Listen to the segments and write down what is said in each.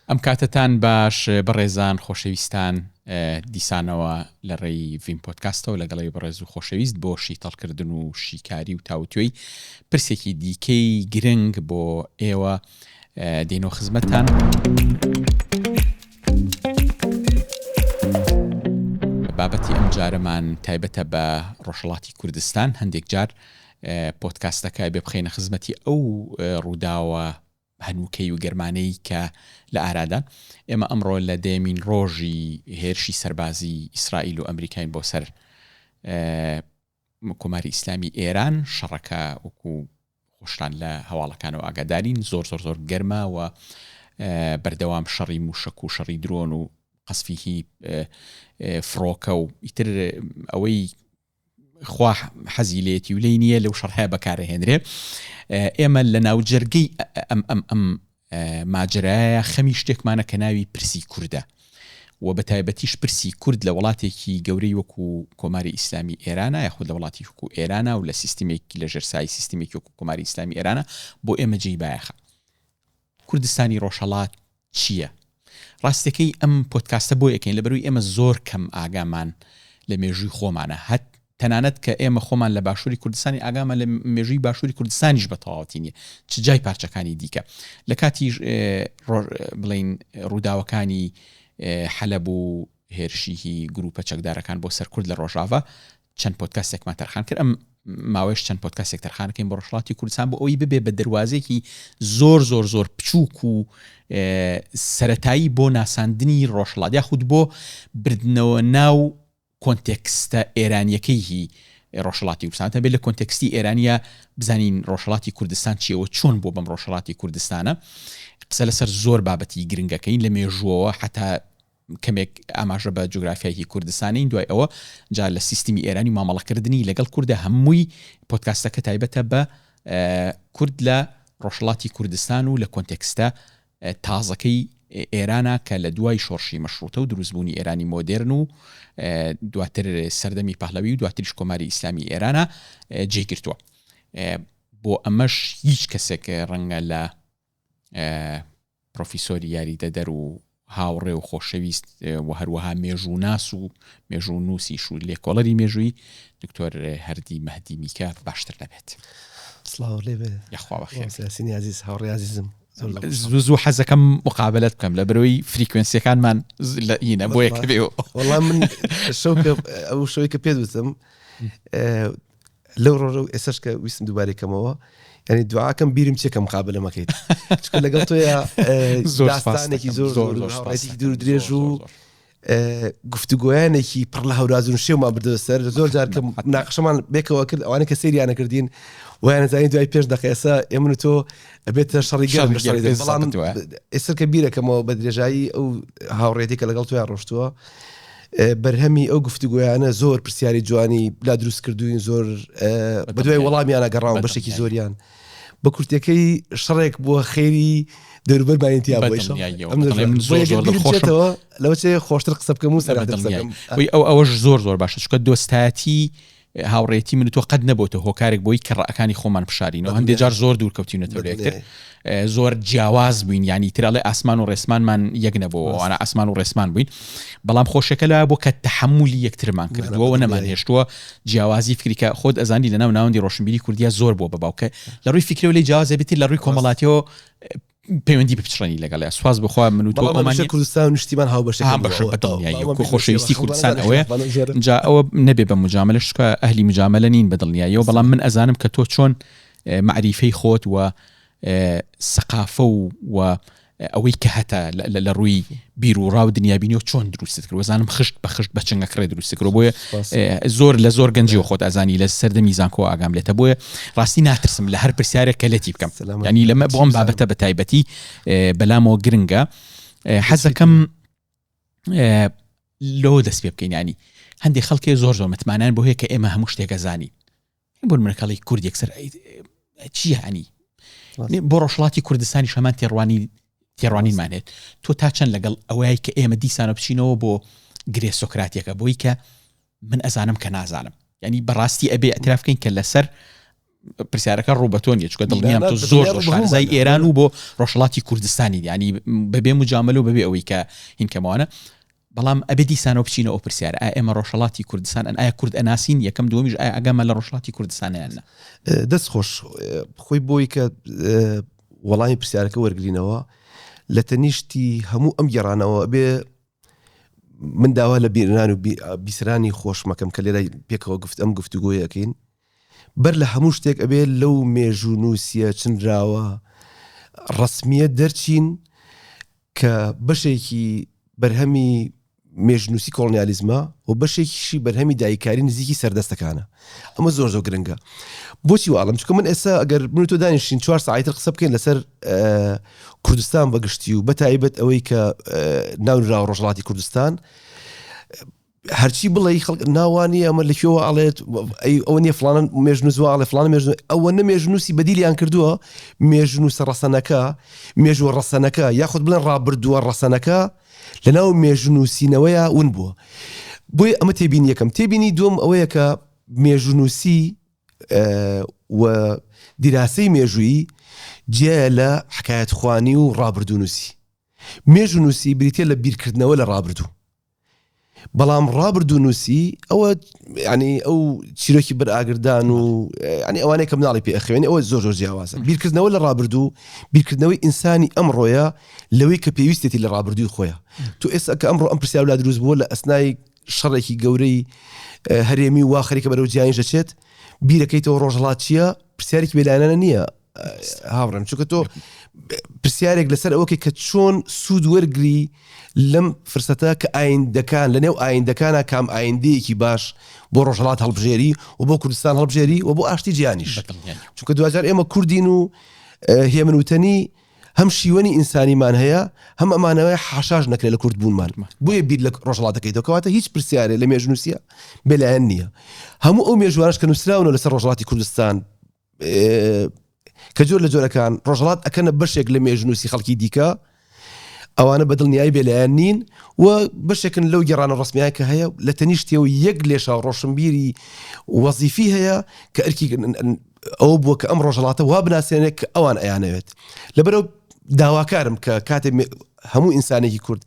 ئەم کاتەتان باش بەڕێزان خۆشەویستان دیسانەوە لە ڕێی ڤیم پۆدکاستەوە لەگەڵی بەڕێز و خۆشەویست بۆ شیتەڵکردن و شیکاری و تاوتوێی پرسێکی دیکەی گرنگ بۆ ئێوە دێنەوە خزمەتتان. بابەتی ئەم جارەمان تایبەتە بە ڕۆژهەڵاتی کوردستان هەندێک جار پۆدکاستەکە بێ بخەینە خزمەتی ئەو ڕووداوە هەنووکەی و گەرمانەی کە لە ئارادان. ئێمە ئەمڕۆ لە دەیەمین ڕۆژی هێرشی سەربازی ئیسرائیل و ئەمریکاین بۆ سەر کۆماری ئیسلامی ئێران. شەڕەکە وەکو خۆشتان لە هەواڵەکانەوە ئاگادارین زۆر زۆر زۆر گەرمە و بەردەوام شەڕی موشک و شەڕی درۆن و قەسفیهی فڕۆکە و ئیتر ئەوەی خوا حەزی لێتی و لێی نییە لەو شەڕهەیە بەکارەهێنرێ ئێمە لە ناوجەرگەی ئەم ئەم ئەم ماجرایە خەمی شتێکمانە کە ناوی پرسی کوردە و بە تایبەتیش پرسی کورد لە وڵاتێکی گەورەی وەکو کۆماری ئیسلامی ئێرانە یاخود لە وڵاتی وەکو ئێرانە و لە سیستمێکی لە ژێرسای سیستمێکی وەکو کۆماری ئیسلامی ئێرانە بۆ ئێمە جێی بایەخە کوردستانی ڕۆژهەڵات چییە؟ ڕاستیەکەی ئەم پۆدکاستە بۆ یەکەین لەبەروی ئێمە زۆر کەم ئاگامان لە مێژووی خۆمانە هەت تەنانەت کە ئێمە خۆمان لە باشووری کوردستانی ئاگامان لە مێژووی باشووری کوردستانیش بە تەواوەتی نیە چ جای پارچەکانی دیکە لە کاتی بڵین ڕووداوەکانی حەلەب و هێرشیی گروپە چەکدارەکان بۆ سەر کورد لە ڕۆژاڤا چەند پۆدکاستێکمان تەرخان کرد ئەم ماوەیەش چەند پۆدکاستێک تەرخانەکەین بۆ ڕۆژهەڵاتی کوردستان بۆ ئەوەی ببێ بە دەروازێکی زۆر زۆر زۆر بچووک و سەتایی بۆ ناساندنی ڕۆژهەڵات یاخود بۆ بردنەوە ناو کۆنتێکستە ئێرانیەکەی هی ڕۆژهەڵاتی کوردستان تەبێ لە کۆنتێکستی ئێرانیە بزانین ڕۆژهەڵاتی کوردستان چیەوە چۆن بۆ بەم ڕۆژهەڵاتی کوردستانە قسە لەسەر زۆر بابەتی گرنگەکەین لە مێژووەوە حتا کەمێک ئاماژە بە جوگرافیای کوردستانین دوای ئەوە جا لە سیستمی ئێرانی مامەڵەکردنی لەگەڵ کوردە هەمووی پۆدکاستەکە تایبەتە بە کورد لە ڕۆژهەڵاتی کوردستان و لە کۆنتێکستە تازەکەی ئێرانە کە لە دوای شۆڕشی مەشروتە و دروستبوونی ئێرانی مۆدێرن و دواتر سەردەمی پەهلەوی و دواتریش کۆماری ئیسلامی ئێرانە جێی گرتووە. بۆ ئەمەش هیچ کەسێک ڕەنگە لە پرۆفیسۆری یاریدەدەر و هاوڕێ و خۆشەویست و هەروەها مێژووناس و مێژوونووسیش و لێکۆڵەری مێژووی دکتۆر هەردی مەهدی میکە باشتر نەبێت. سڵاو لێ بێ. یاخوا بەخێر. سیاسینی عزیز هاوڕێ عزیزم. زوو زوو حەزەکەم مقابلەت بکەم لە بەرەوەی فریکوێنسیەکانمان لە ئینە بۆ یەکە بێ وەڵا من شەو کە ئەو شەوەی کە پێت وتم لەو ڕۆژە و ئێسش کە ویستم دووبارەی کەمەوە یعنی دوعاکەم بیرم چێ کە مقابلە مەکەیت چونکە لەگەڵ تۆیا زۆر داستانێکی زۆر زۆر زۆر ڕێتی دوور درێژ و گفتوگۆیانێکی پڕ لە هەورازون شێومان بردەوە سەر زۆر جار کە ناقشەمان بێکەوە کرد ئەوانە کە سەیریانە کردین وایان زانی دوای پێش دەقە ئێستا ئێمن و تۆ ئەبێتە شەڕی گەرم شەڕی گەرم، بەڵام وایە. ئێستا کە بیرەکەمەوە بە درێژایی ئەو هاوڕێتی کە لەگەڵ تۆیان ڕۆشتووە بەرهەمی ئەو گفتوگۆیانە زۆر پرسیاری جوانی لا دروست کردوین زۆر بەدوای وەڵامیانە گەڕاون بەشێکی زۆریان بە کورتەکەی شەڕێک بووە خێری دەروبەرمانی تیا بۆیەوە لەوچێ خۆشتر قسە بکەم و سەر ئەو ئەوەش زۆر زۆر باشە چکە دۆستایەتی هاوڕێیەتی من و تۆ قەت نەبۆتە هۆکارێک بۆی کە ڕەئەکانی خۆمان بشارینەوە هەندێ جار زۆر دوور کەوتینەتەوە لە یەکتر زۆر جیاواز بووین یعنی تر ئەڵێ ئاسمان و ڕێسمانمان یەک نەبوو ئەوانە ئاسمان و ڕێسمان بووین بەڵام خۆشەکە لە بۆ کە تەحملی یەکترمان کردووە و نەمان هێشتووە جیاوازی فکریکە خۆت ئەزانی لەناو ناوەندی ڕۆشنبیری کوردیا زۆر بووە بە باوکە لە ڕووی فکرەوە لێی جیاواز بێت لە ڕووی کۆمەڵاتیەوە پەیوەندی بپچڕێنی لەگەڵیا سواز بخوا من و تۆ ئەومان کوردستان و نیشتیمان هاوبەشە هاوبەشە بە دڵنیایی وەکو خۆشەویستی کوردستان ئەوەیە جا ئەوە نەبێ بە مجاملە شتکە ئەهلی مجاملە نین بە دڵنیاییەوە بەڵام من ئەزانم کە تۆ چۆن مەعریفەی خۆت و سەقافە و و ئەوەی کە هەتە لە ڕووی بیر و ڕاو دنیابینیەوە چۆن دروستت کرد وەزانم خشت بە خشت بە چنگەکڕێ دروست کرد بۆیە زۆر لە زۆر گەنجیەوە خۆت ئەزانی لە سەردەمی زانکۆ ئاگام لێتە بۆیە ڕاستی ناترسم لە هەر پرسیارێک کە لەتی بکەم ینی لەمە بۆم بابەتە بە تایبەتی بەلامەوە گرنگە حەزەکەم لەوە دەست پێ بکەین ینی هەندێک خەڵکێ زۆر زۆر متمانیان بۆ هەیە کە ئێمە هەموو شتێکە زانین بۆ منەکەڵی کورد یەکسەر چی هەنی بۆ ڕۆژهەڵاتی کوردستانی شەمان تێڕوانی تێڕوانینمان هێت تۆ تا چەند لەگەڵ ئەوەی کە ئێمە دیسانە بچینەوە بۆ گرێ سۆکراتیەکە بۆی کە من ئەزانم کە نازانم ینی بەڕاستی ئەبێ ئەترافکەین کە لەسەر پرسیارەکە ڕوو بە تۆ نیە چونکە دڵنیام تۆ زۆر زۆر شارەزای ئێران و بۆ ڕۆژهەڵاتی کوردستانی یانی بەبێ مجاملە و بەبێ ئەوەی کە هینکەمەوانە بەڵام ئەبێ دیسانەوە بچینەوە ئەو پرسیارە ئایا ئێمە ڕۆژهەڵاتی کوردستان ئەن ئایا کورد ئەناسین یەکەم دووەمیش ئایا ئاگامان لە ڕۆژهەڵاتی کوردستانە یان نا؟ دەست خۆش خۆی بۆی کە وەڵامی پرسیارەکە وەرگرینەوە لە تەنیشتی هەموو ئەم گێڕانەوە بێ من داوا لە بیرنان و بیسرانی خۆشمەکەم کە لێرە پێکەوە گفت ئەم گفتوگۆیەکەین بەر لە هەموو شتێک ئەبێ لەو مێژوونووسیە چنراوە ڕەسمیە دەرچین کە بەشێکی بەرهەمی مێژنووسی کۆڵنیالیزمە و بەشێکیشی بەرهەمی دایکاری نزیکی سەردەستەکانە ئەمە زۆر زۆر گرنگە بۆچی واڵم چکە من ئێستا ئەگەر من تۆ دانیشین چوار ساعتر قسە بکەین لەسەر کوردستان بەگشتی و بەتایبەت ئەوەی کە ناونراوە ڕۆژهەڵاتی کوردستان هەرچی بڵێی خەڵک ناوانی ئەمە لە کوێوە ئەڵێت ئەی ئەوە نیە فلانە مێژنووس وا ئەڵێ فلانە مێژنووس ئەوە نە مێژنووسی بەدیلیان کردووە مێژنووسە ڕەسەنەکە مێژووە ڕەسەنەکە یاخود بڵێن ڕابردووە ڕەسەنەکە لەناو مێژنووسینەوەیە ون بووە بۆیە ئەمە تێبینی یەکەم تێبینی دووەم ئەوەیە کە مێژنووسی و دیراسەی مێژوویی جیایە لە حکایەتخوانی و ڕابردوونووسی مێژوونووسی بریتیە لە بیرکردنەوە لە ڕابردوو بەڵام ڕابردوو نووسی ئەوە ینی ئەو چیرۆکی بەر ئاگردان و ینی ئەوانەیە کە مناڵی پێ ئەخوێنی ئەوە زۆر زۆر جیاوازە بیرکردنەوە لە ڕابردوو بیرکردنەوەی ئینسانی ئەمڕۆیە لەوەی کە پێویستێتی لە ڕابردووی خۆیە تو ئێستا کە ئەمڕۆ ئەم پرسیار لا دروست بووە لە ئەسنای شەڕێکی گەورەی هەرێمی وا خەریکە بەرەو جیانیش دەچێت بیرەکەیتەوە ڕۆژهەڵات چییە پرسیارێکی بێلایەنانە نییە هاوڕێم چونکە تۆ پرسیارێک لەسەر ئەوەکەی کە چۆن سوود وەرگری لەم فرسەتە کە ئایندەکان لە نێو ئایندەکانە کام ئایندەیەکی باش بۆ ڕۆژهڵات هەڵبژێری و بۆ کوردستان هەڵبژێری و بۆ ئاشتی جیانیش چونکە دوجار ئێمە کوردین و هێمن وتەنی هەم شیوەنی ئینسانیمان هەیە هەم ئەمانەوەی حاشاش نەکرێت لە کورد بوونمان بۆیە بیر لە ڕۆژهەڵاتەکەیتەوە کەواتە هیچ پرسیارێ لە مێژنووسە بێلایەن نییە هەموو ئەو مێژوانش کە نووسراونە لەسەر ڕۆژهەڵاتی کوردستان کە جۆر لە جۆرەکان ڕۆژهەڵات ئەکەنە بەشێک لە مێژنووسی خەڵکی دیکە ئەوانە بە دڵنیایی بێلایەن نین و بەشێکن لەو گەڕانە ڕسمیان کە هەیە لە تەنیشتەوە یەک لێشا ڕۆشنبیری وەزیفی هەیە کە ئەرکی ئەوە بووە کە ئەم ڕۆژهڵاتە وا بناسێنێت کە ئەوان ئەیانەوێت لەبەرەوە داواکارم کە کاتێ هەموو ئینسانێکی کورد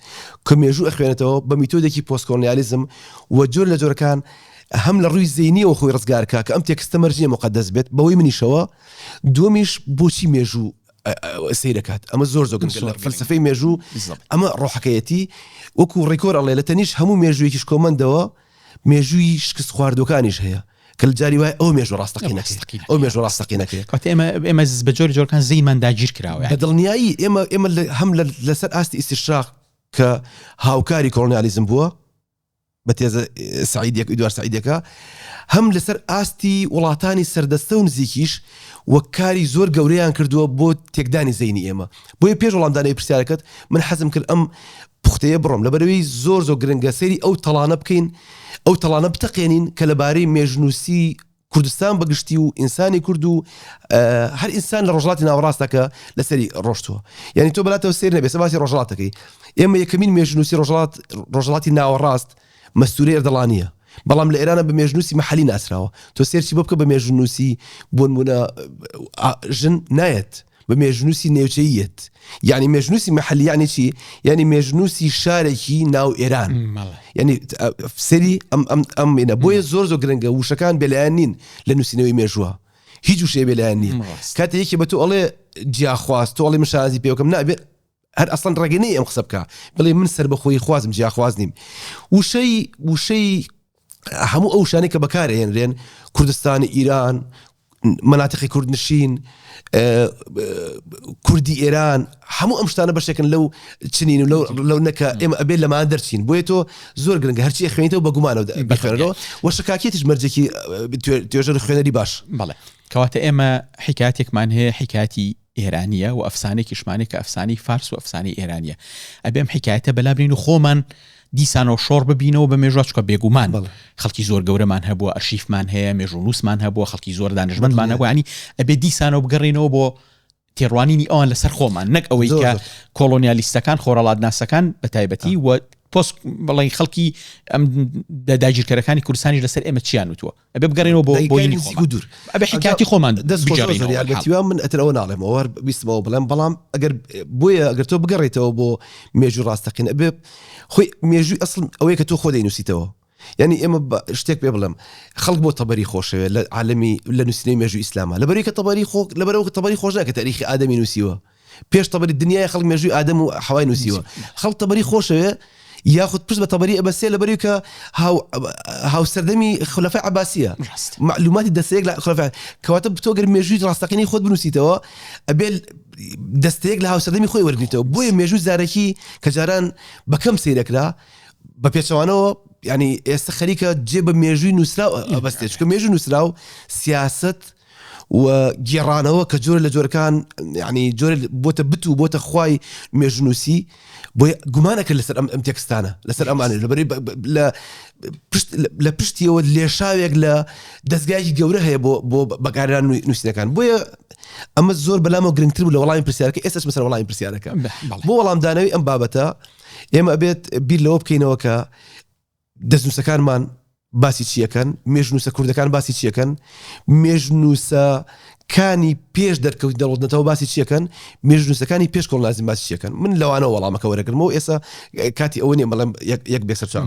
کە مێژوو ئەخوێنێتەوە بە میتۆدێکی پۆستکۆلۆنیالیزم و جۆر لە جۆرەکان هەم لە ڕووی زەینیەوە خۆی ڕزگار کا کە ئەم تێکستە مەرج نییە موقەدەس بێت بەوەی منیشەوە دووەمیش بۆچی مێژوو سەیرەکات ئەمە زۆر زۆر گرنگە لە فەلسەفەی مێژوو ئەمە ڕۆحەکەیەتی وەکو ڕیکۆر ئەڵێ لە تەنیشت هەموو مێژوویەکیش کۆمەندەوە مێژووی شکست خواردوەکانیش هەیە کە لە جاری وای ئەو مێژوو ڕاستەقینەکەی ئەو مێژوو ڕاستەقینەکەی کاتێ ئێمە ئێمە بە جۆری جۆرەکان زەینمان داگیر کراوە بە دڵنیایی ئێمە ئێمە هەم لەسەر ئاستی ئیستیشراق کە هاوکاری کۆڵۆنیالیزم بووە بە تێزە سعیدیەک ئیدوار سعیدەکە هەم لەسەر ئاستی وڵاتانی سەردەستە و نزیکیش وە کاری زۆر گەورەیان کردووە بۆ تێکدانی زەینی ئێمە بۆیە پێش وەڵامدانەوەی پرسیارەکەت من حەزم کرد ئەم پوختەیە بڕۆم لەبەرەوەی زۆر زۆر گرنگە سەیری ئەو تەڵانە بکەین ئەو تەڵانە بتەقێنین کە لەبارەی مێژنووسی کوردستان بەگشتی و ئینسانی کورد و هەر ئینسان لە ڕۆژهەڵاتی ناوەڕاستە کە لەسەری ڕۆشتووە یعنی تۆ بەلاتەوە سێر نەبێ باسی ڕۆژهەڵاتەکەی ئێمە یەکەمین مێژنووسی ڕۆژهەڵات ڕۆژهەڵاتی ناوەڕاست مەستورەی ئەردەڵانیە بەڵام لە ئێرانە بە مێژنووسی مەحەلی ناسراوە تۆ سێرچی بۆ بکە بە مێژنووسی بۆنمونە ژن نایەت بە مێژنووسی نێوچەیی یەت یعنی مێژنووسی مەحەلی یعنی چی یعنی مێژنووسی شارێکی ناو ئێران یعنی سەری ئەم ئەم ئەم مێنە بۆیە زۆر زۆر گرنگە وشەکان بێلایەن نین لە نووسینەوەی مێژووە هیچ وشەیە بێلایەن نییە کاتێ یەکێ بە تۆ ئەڵێ جیاخواز تۆ ئەڵێ من شانازی پێوەکەم نابێت هەر ئەسڵەن ڕێگەی نەی ئەم قسە بکە بڵێ من سەربەخۆیی خوازم جیاخواز نیم وشەی وشەی هەموو ئەو شانەی کە بەکارهێنرێن کوردستانی ئیران مناتقی کوردنشین کوردی ئێران هەموو ئەم شتانە بەشێکن لەو چنین و لەو نەکە ئێمە ئەبێت لەمان دەرچین بۆیە تۆ زۆر گرنگە هەرچی خوێنیتەوە بە گومانەوە بخوێنەوە وە شکاکێتیش مەرجێکی توێژەر خوێنەری باش بەڵێ کەواتە ئێمە حکاتێکمان هەیە حکاتی ئێرانیە و ئەفسانەیەکیشمانەیە کە ئەفسانەی فارس و ئەفسانەی ئێرانیە ئەبێ ئەم حیکایەتە بەلا بنین و خۆمان دیسانەوە شۆڕ ببینەوە بە مێژوە چکە بێگومان خەڵکی زۆر گەورەمان هەبووە ئەرشیفمان هەیە مێژوونووسمان هەبووە خەڵکی زۆر دانشمەندمان هەبووە ینی ئەبێ دیسانەوە بگەڕێنەوە بۆ تێڕوانینی ئەوان لەسەر خۆمان نەک ئەوەی کە کۆڵۆنیالیستەکان خۆرەڵاتناسەکان بە تایبەتی و پۆست بڵێن خەڵکی ئەم داگیرکەرەکانی کوردستانیش لەسەر ئێمە چیان وتووە ئەبێ بگەڕێنەوە بۆ بۆ هینی خۆمان دوور ئەبێ حکایەتی خۆمان دەست خۆش زۆر بگێڕینەوە یارمەتی وا من ئەتر ئەوە ناڵێمەوە هەر ویستمەوە بڵێم بەڵام ئەگەر بۆیە ئەگەر تۆ بگەڕێیتەوە بۆ مێژوو ڕاستەقینە ئەبێ خۆی مێژووی ئەسڵ ئەوەیە کە تۆ خۆ دەینووسیتەوە یعنی ئێمە شتێک پێ بڵێم خەڵک بۆ تەبەری خۆشەوێت لە عالمی لە نووسینەوەی مێژوو ئیسلامە لەبەرەوەی کە تەبەری خۆ لەبەرەوە کە تەبەری خۆش ناکە تاریخی ئادەمی نووسیوە پێش تەبەری دنیای خەڵک مێژووی ئادەم و حەوای نووسیوە خەڵک تەبەری خۆشەوێ یاخود پشت بە تەبەری ئەبەسێ لەبەری کە هاوسەردەمی خلەفای عەباسیە معلوماتی دەستەیەک لە خلەفای کەواتە تۆ گەر مێژووی ڕاستەقینەی خۆت بنووسیتەوە ئەبێ دەستەیەک لە هاوسەردەمی خۆی وەرگریتەوە بۆیە مێژوو زارەکی کە جاران بە کەم سەیرەکرا بە پێچەوانەوە ینی ئێستا خەریکە جێ بە مێژووی نووسراو ئەبەستێت چونکە مێژوو نووسراو سیاست و گێڕانەوە کە جۆرە لە جۆرەکان یعنی جۆرە بۆتە بت و بۆتە خوای مێژنووسی بۆی گومانە کرد لەسەر ئەم ئەم تێکستانە لەسەر ئەمانە لەبەری لە پشت لە پشتیەوە لێشاوێک لە دەستگایکی گەورە هەیە بۆ بۆ بەکارێنان نووسینەکان بۆیە ئەمە زۆر بەلامەوە گرنگتر بوو لە وەڵامی پرسیارەکە ئێستاش مەسەر وەڵامی پرسیارەکە بۆ وەڵامدانەوەی ئەم بابەتە ئێمە ئەبێت بیر لەوە بکەینەوە کە دەستنووسەکانمان باسی چیەکەن مێژنووسە کوردەکان باسی چیەکەن مێژنووسە کانی پێش دەرکەوت دەوڵەتەوە باسی چیەکەن مێژنووسەکانی پێش کۆڵنازیم باسی چیەکەن من لەوانە وەڵامەکە وەرەگرمەوە ئێستا کاتی ئەوە نیە بەڵێم یەک بێ سەرچاو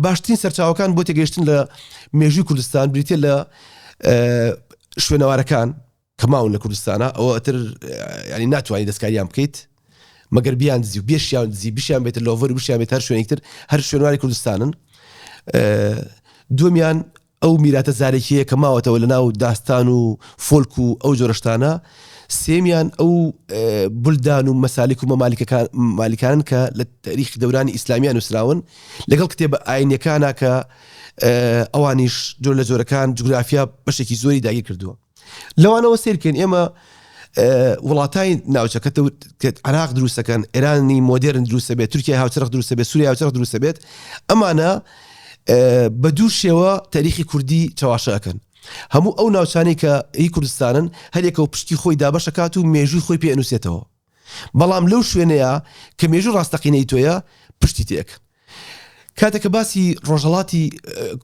باشترین سەرچاوەکان بۆ تێگەیشتن لە مێژووی کوردستان بریتە لە شوێنەوارەکان کە ماون لە کوردستانا ئەوە ئەتر ینی ناتوانانی دەستکاریان بکەیت مەگەر بیان دزی و بێشیان دزی بشیان بێتە لۆڤەر و بشیان بێت هەر شوێنێک تر هەر شوێنواری کوردستانن دومیان ئەو میراتە زارێکیە کە ماوەتەوە لە ناو داستان و فۆلک و ئەو جۆرەشتانە سێمیان ئەو بلدان و مەسالیک و مەمالیکەکان مالیکان کە لە تاریخ دەورانی ئیسلامیان نووسراون لەگەڵ کتێبە ئاینەکانە کە ئەوانیش جۆر لە جۆرەکان جوگرافیا بەشێکی زۆری داگیر کردووە لەوانەوە سیرکەین ئێمە وڵاتانی ناوچەکە عراق دروستەکەن ئێرانی مۆدرن دروستە بێت تورکیا هاوچەرخ دروستە بێت سووریا هاوچەرخ دروستە بێت ئەمانە بە دوو شێوە تاریخی کوردی چەواشەکەن هەموو ئەو ناوچانەی کە هی کوردستانن هەرێکە و پشتی خۆی دابەشەکات و مێژووی خۆی پێ ئەنووسێتەوە بەڵام لەو شوێنەیە کە مێژوو ڕاستەقینەی تۆیە پشتی تێک کاتێک کە باسی ڕۆژهەڵاتی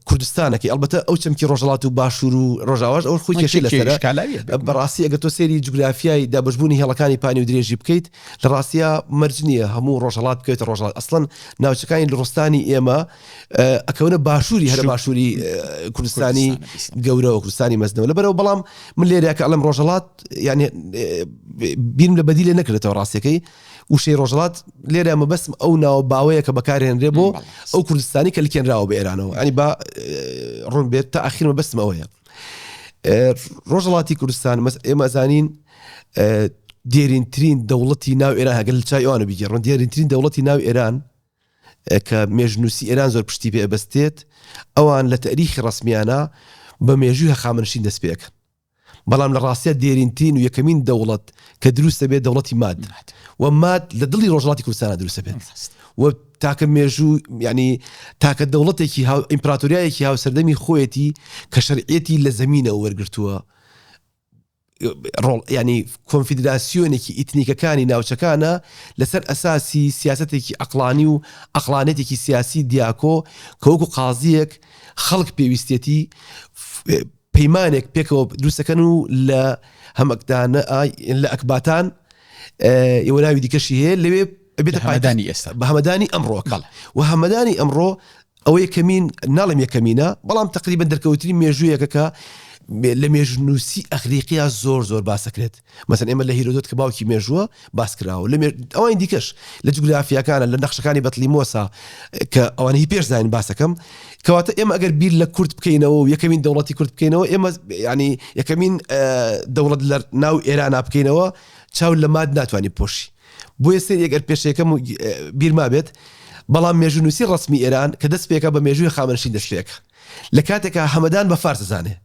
کوردستانەکەی ئەڵبەتە ئەو چەمکی ڕۆژهەڵات و باشوور و ڕۆژاواش ئەو خۆی کێشەی لەسەرە بەڕاستی ئەگەر تۆ سەیری جوگرافیای دابەشبوونی هێڵەکانی پانی و درێژی بکەیت لە ڕاستیا مەرج نییە هەموو ڕۆژهەڵات بکەوێتە ڕۆژهەڵات ئەسڵەن ناوچەکانی لوڕستانی ئێمە ئەکەونە باشووری هەرە باشووری کوردستانی گەورەوە کوردستانی مەزنەوە لەبەرەوە بەڵام من لێرە کە ئەڵێم ڕۆژهەڵات یعنی بیرم لە بەدیلێ نەکردێتەوە ڕاستیەکەی وشەی ڕۆژهەڵات لێرە مەبەستم ئەو ناوە باوەیە کە بەکارهێنرێ بۆ ئەو کوردستانی کە لکێنراوە بە ئێرانەوە ئەنی با ڕوون بێت تا ئەخیر مەبەستم ئەوەیە ڕۆژهەڵاتی کوردستان مەس ئێمە زانین دێرینترین دەوڵەتی ناو ئێران هەگەل چای ئەوانە بیگەڕن دێرینترین دەوڵەتی ناو ئێران کە مێژنووسی ئێران زۆر پشتی پێ ئەبەستێت ئەوان لە تەریخی ڕسمیانە بە مێژووی هەخامەنشین دەست پێکەن بەڵام لە ڕاستیا دێرینترین و یەکەمین دەوڵەت کە دروست دەبێت دەوڵەتی ماد و ماد لە دڵی ڕۆژهەڵاتی کوردستانە دروست دەبێت و تاکە مێژوو یعنی تاکە دەوڵەتێکی هاو ئیمپراتۆریایەکی هاوسەردەمی خۆیەتی کە شەرعیەتی لە زەمینەوە وەرگرتووە ڕۆڵ ینی کۆنفیدراسیۆنێکی ئیتنیکەکانی ناوچەکانە لەسەر ئەساسی سیاستێکی ئەقلانی و ئەقلانێتێکی سیاسی دیاکۆ کە وەکو قازیەک خەڵک پێویستێتی پەیمانێک پێکەوە دروستەکەن و لە هەمەکدانە لە ئەکباتان ئێوە ناوی دیکەشی هەیە لەوێ بێتە پایدانی ئێستا بە هەمەدانی ئەمڕۆکە و هەمەدانی ئەمڕۆ ئەوە یەکەمین ناڵم یەکەمینە بەڵام تقریبا دەرکەوتنی مێژوویەکە کە لە مێژنووسی ئەخریقیا زۆر زۆر باسەکرێت مەسەن ئێمە لە هیرۆدۆت کە باوکی مێژووە باس کراوە لە ئەوانی دیکەش لە جوگرافیاکانە لە نەخشەکانی بەتلیمۆسا کە ئەوانە هی پێش زانین باسەکەم کەواتە ئێمە ئەگەر بیر لە کورد بکەینەوە و یەکەمین دەوڵەتی کورد بکەینەوە ئێمە ینی یەکەمین دەوڵەت لە ناو ئێران بکەینەوە چاو لە ماد ناتوانانی پۆشی بۆیە سەیر ئەگەر پێشەکەم بیرما بێت بەڵام مێژوونووسی ڕسمی ئێران کە دەست پێکە بە مێژووی خامنشین دەست پێکە لە کاتێکا هەمەدان بە فارس دەزانێ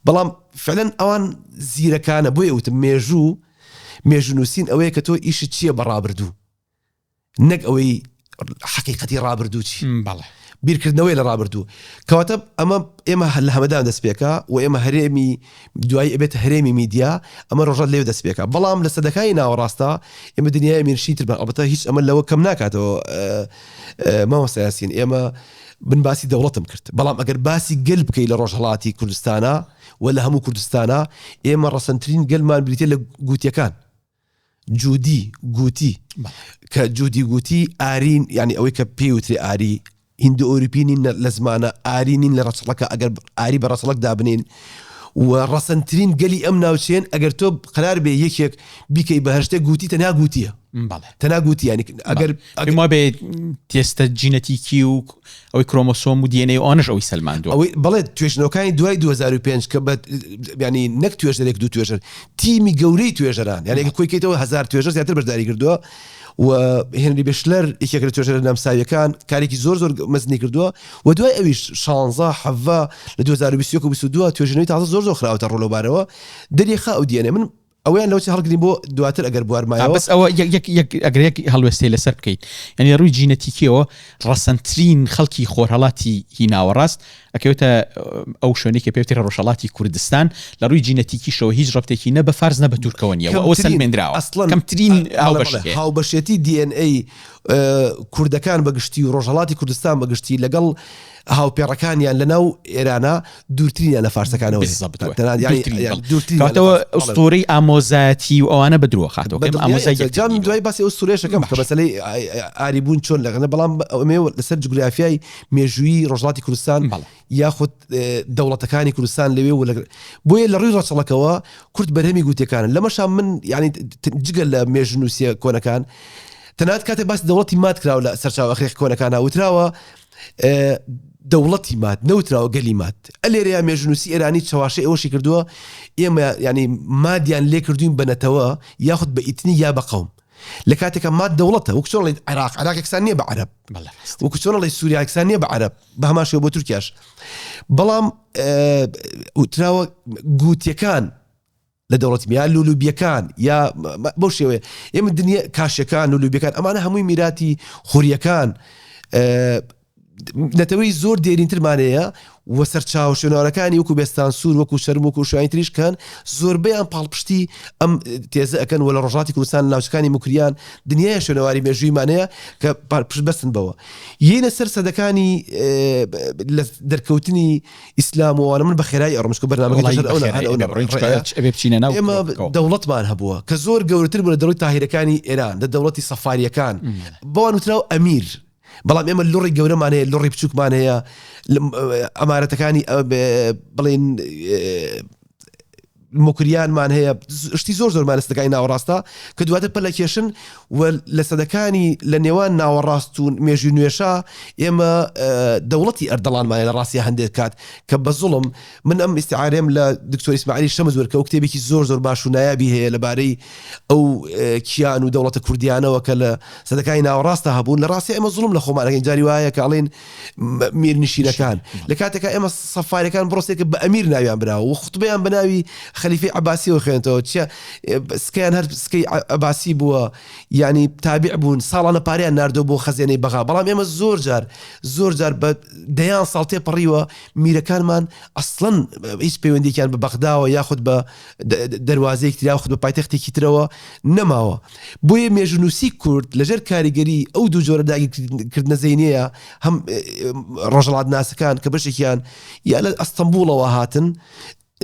بەڵام فعلەن ئەوان زیرەکانە بۆیە وتم مێژوو مێژوونووسین ئەوەیە کە تۆ ئیشت چییە بە ڕابردوو نەک ئەوەی حەقیقەتی ڕابردوو چی بەڵێ. بیرکردنەوەی لە ڕابردوو. کەواتە ئەمە ئێمە لە هەمەدان دەست پێکا و ئێمە هەرێمی دوایی ئەبێتە هەرێمی میدیا، ئەمە ڕۆژهەڵات لەوێ دەست پێکا. بەڵام لە سەدەکانی ناوەڕاستا ئێمە دنیای میرنشینی ترمان، ئەڵبەتە هیچ ئەمە لەوە کەم ناکاتەوە مامۆستا یاسین، ئێمە من باسی دەوڵەتم کرد، بەڵام ئەگەر باسی گەل بکەی لە ڕۆژهەڵاتی کوردستانا و لە هەموو کوردستانا ئێمە ڕەسەنترین گەلمان بریتیە لە گوتیەکان. جودی گوتی کە جودی گوتی ئارین یعنی ئەوەی کە پێی وترێ ئاری هندو ئەوروپی نین لە زمانە ئاری نین لە ڕەچڵەکە ئەگەر ئاری بە ڕەچڵک دابنین و ڕەسەنترین گەلی ئەم ناوچێن ئەگەر تۆ قرار بێ یەکێک بیکەی بە هەر شتێک گوتی تەنیا گوتیە تەنها گوتی یانی ئەگەر پێم وابێ تێستە جینەتیکی و ئەوەی کرۆمۆسۆم و DNA و ئەوانەش ئەوەی سەلماندووە. ئەوەی بەڵێ توێژینەوەکانی دوای 2005 کە بە یانی نەک توێژەرێک دوو توێژەر تیمی گەورەی توێژەران یانی ئەگەر کۆی کەیتەوە هەزار توێژەر زیاتر بەشداری کردووە و هێنری بێشلەر یەکێک لە توێژەرە نەمساویەکان کارێکی زۆر زۆر مەزنی کردووە و دوای ئەویش 16 حەڤە لە 2021 و 22 توێژینەوەی تازە زۆر زۆر خراوەتە ڕوو لەوبارەوە دەریخا ئەو DNA من ئەوەیان لەوە چی هەڵگرین بۆ دواتر ئەگەر بوار مایەوە. بەس ئەوە یەک یەک یەک ئەگەر یەک هەڵوێستەی لەسەر بکەیت یانی لە ڕووی جینەتیکیەوە ڕەسەنترین خەڵکی خۆرهەڵاتی هی ناوەڕاست ئەکەوێتە ئەو شوێنەی کە پێوترێ ڕۆژهەڵاتی کوردستان لە ڕووی جینەتیکیشەوە هیچ ڕەبتێکی نە بە فارس نە بە تورکەوە نییە و ئەوە کەمترین سەلمێندراوە ئەسڵەن کەمترین بەڵێ هاوبەشی بەڵێ هەیە. هاوبەشێتی DNA کوردەکان بە گشتی و ڕۆژهەڵاتی کوردستان بە گشتی لەگەڵ هاوپێڕەکانیان لە ناو ئێرانە دوورترینیان لە فارسەکانەوە بالضبط دوورترین ئوستوری ئامۆزایەتی و ئەوانە بە درۆ خاتەوە ئامۆزای دوای باسی ئوستورێشەکەم کە مەسەلەی ئاریبوون چۆن لەگەنە بەڵام ئەمێ لەسەر جوگرافیای مێژوویی ڕۆژهەڵاتی کوردستان یاخود دەوڵەتەکانی کوردستان لەوێ و بۆیە لە ڕووی ڕەچەڵەکەوە کورد بەرهەمی گوتەکانن لەمەشا من یعنی جگە لە مێژنووسیە کۆنەکان تەنات کاتێک باس دەوڵەتی ماد کراوە لە سەرچاوە ئەخریق کۆنەکانە وتراوە دەوڵەتی ماد نەوتراوە گەلی ماد ئەلێرەیە مێژنووسی ئێرانی چەواشەی ئەوەشی کردووە ئێمە ینی مادیان لێ کردوین بە نەتەوە یاخود بە ئیتنی یا بە قەوم لە کاتێکە ماد دەوڵەتە وەک چۆن عێراق عێراق یەکسان نییە بە عەرەب وەکو چۆن ئەڵێی سووریا یەکسان نییە بە عەرەب بە هەمان شێوە بۆ تورکیاش بەڵام وتراوە گوتیەکان لە دەوڵەتی یا لولوبیەکان یا بەو شێوەیە ئێمە دنیا کاشەکان لولوبیەکان ئەمانە هەمووی میراتی خوریەکان نەتەوەی زۆر دێرینترمانەیە و سەرچاوە شوێنەوارەکانی وەکو بێستان سوور وەکو شەرم وەکو شوێنی تریش کەن زۆربەیان پاڵپشتی ئەم تێزە ئەکەن و لە ڕۆژهەڵاتی کوردستان ناوچەکانی موکریان دنیای شوێنەواری مێژوویمانەیە کە پشت بەستن بەوە یینە سەر سەدەکانی لە دەرکەوتنی ئیسلام و ئەوانە من بە خێرایی ئەڕۆم چونکە بەرنامەکەی تۆش هەر ئەو هەر ئەو ئەبێ بچینە ناو ئێمە دەوڵەتمان هەبووە کە زۆر گەورەتر بوو لە دەوڵەتی تاهیرەکانی ئێران لە دەوڵەتی سەفاریەکان بەوان وتراو ئەمیر بەڵام ئێمە لوڕی گەورەمان هەیە لوڕی بچووکمان هەیە ئەمارەتەکانی بڵێن موکریانمان هەیە شتی زۆر زۆرمان لە سەدەکانی ناوەڕاستە کە دواتر پەلەکێشن و لە سەدەکانی لە نێوان ناوەڕاست و مێژوی نوێشا ئێمە دەوڵەتی ئەردەڵانمانە لە ڕاستیا هەندێک کات کە بە زوڵم من ئەم ئیستعارەیەم لە دکتۆر ئیسماعیلی شەمس وەرکە و کتێبێکی زۆر زۆر باش و نایابی هەیە لەبارەی ئەو کیان و دەوڵەتە کوردیانەوە کە لە سەدەکانی ناوەڕاستە هەبوون لە ڕاستی ئێمە زوڵم لە خۆمان ئەکەین جاری وایە کە ئەڵێن میرنشینەکان لە کاتێکا ئێمە سەفارەکان بڕۆسێکە بە ئەمیر ناویان براوە و خوتبەیان بە ناوی خەلیفەی عەباسیەوە خوێنتەوە چیە سکەیان هەر سکەی عەباسی بووە یعنی تابع بوون ساڵانە پاریان ناردەوە بۆ خەزێنەی بەغا بەڵام ئێمە زۆر جار زۆر جار بە دەیان ساڵ تێپەڕیوە میرەکانمان ئەسڵەن هیچ پەیوەندیکیان بە بەغداوە یاخود بە دەروازەیەکی تر یاخود بە پایتەختێکی ترەوە نەماوە. بۆیە مێژوونووسی کورد لەژێر کاریگەری ئەو دوو جۆرە داگیرکردنە زەینییە هەم ڕۆژهەڵاتناسەکان کە بەشێکیان یا لە ئەستەنبوڵەوە هاتن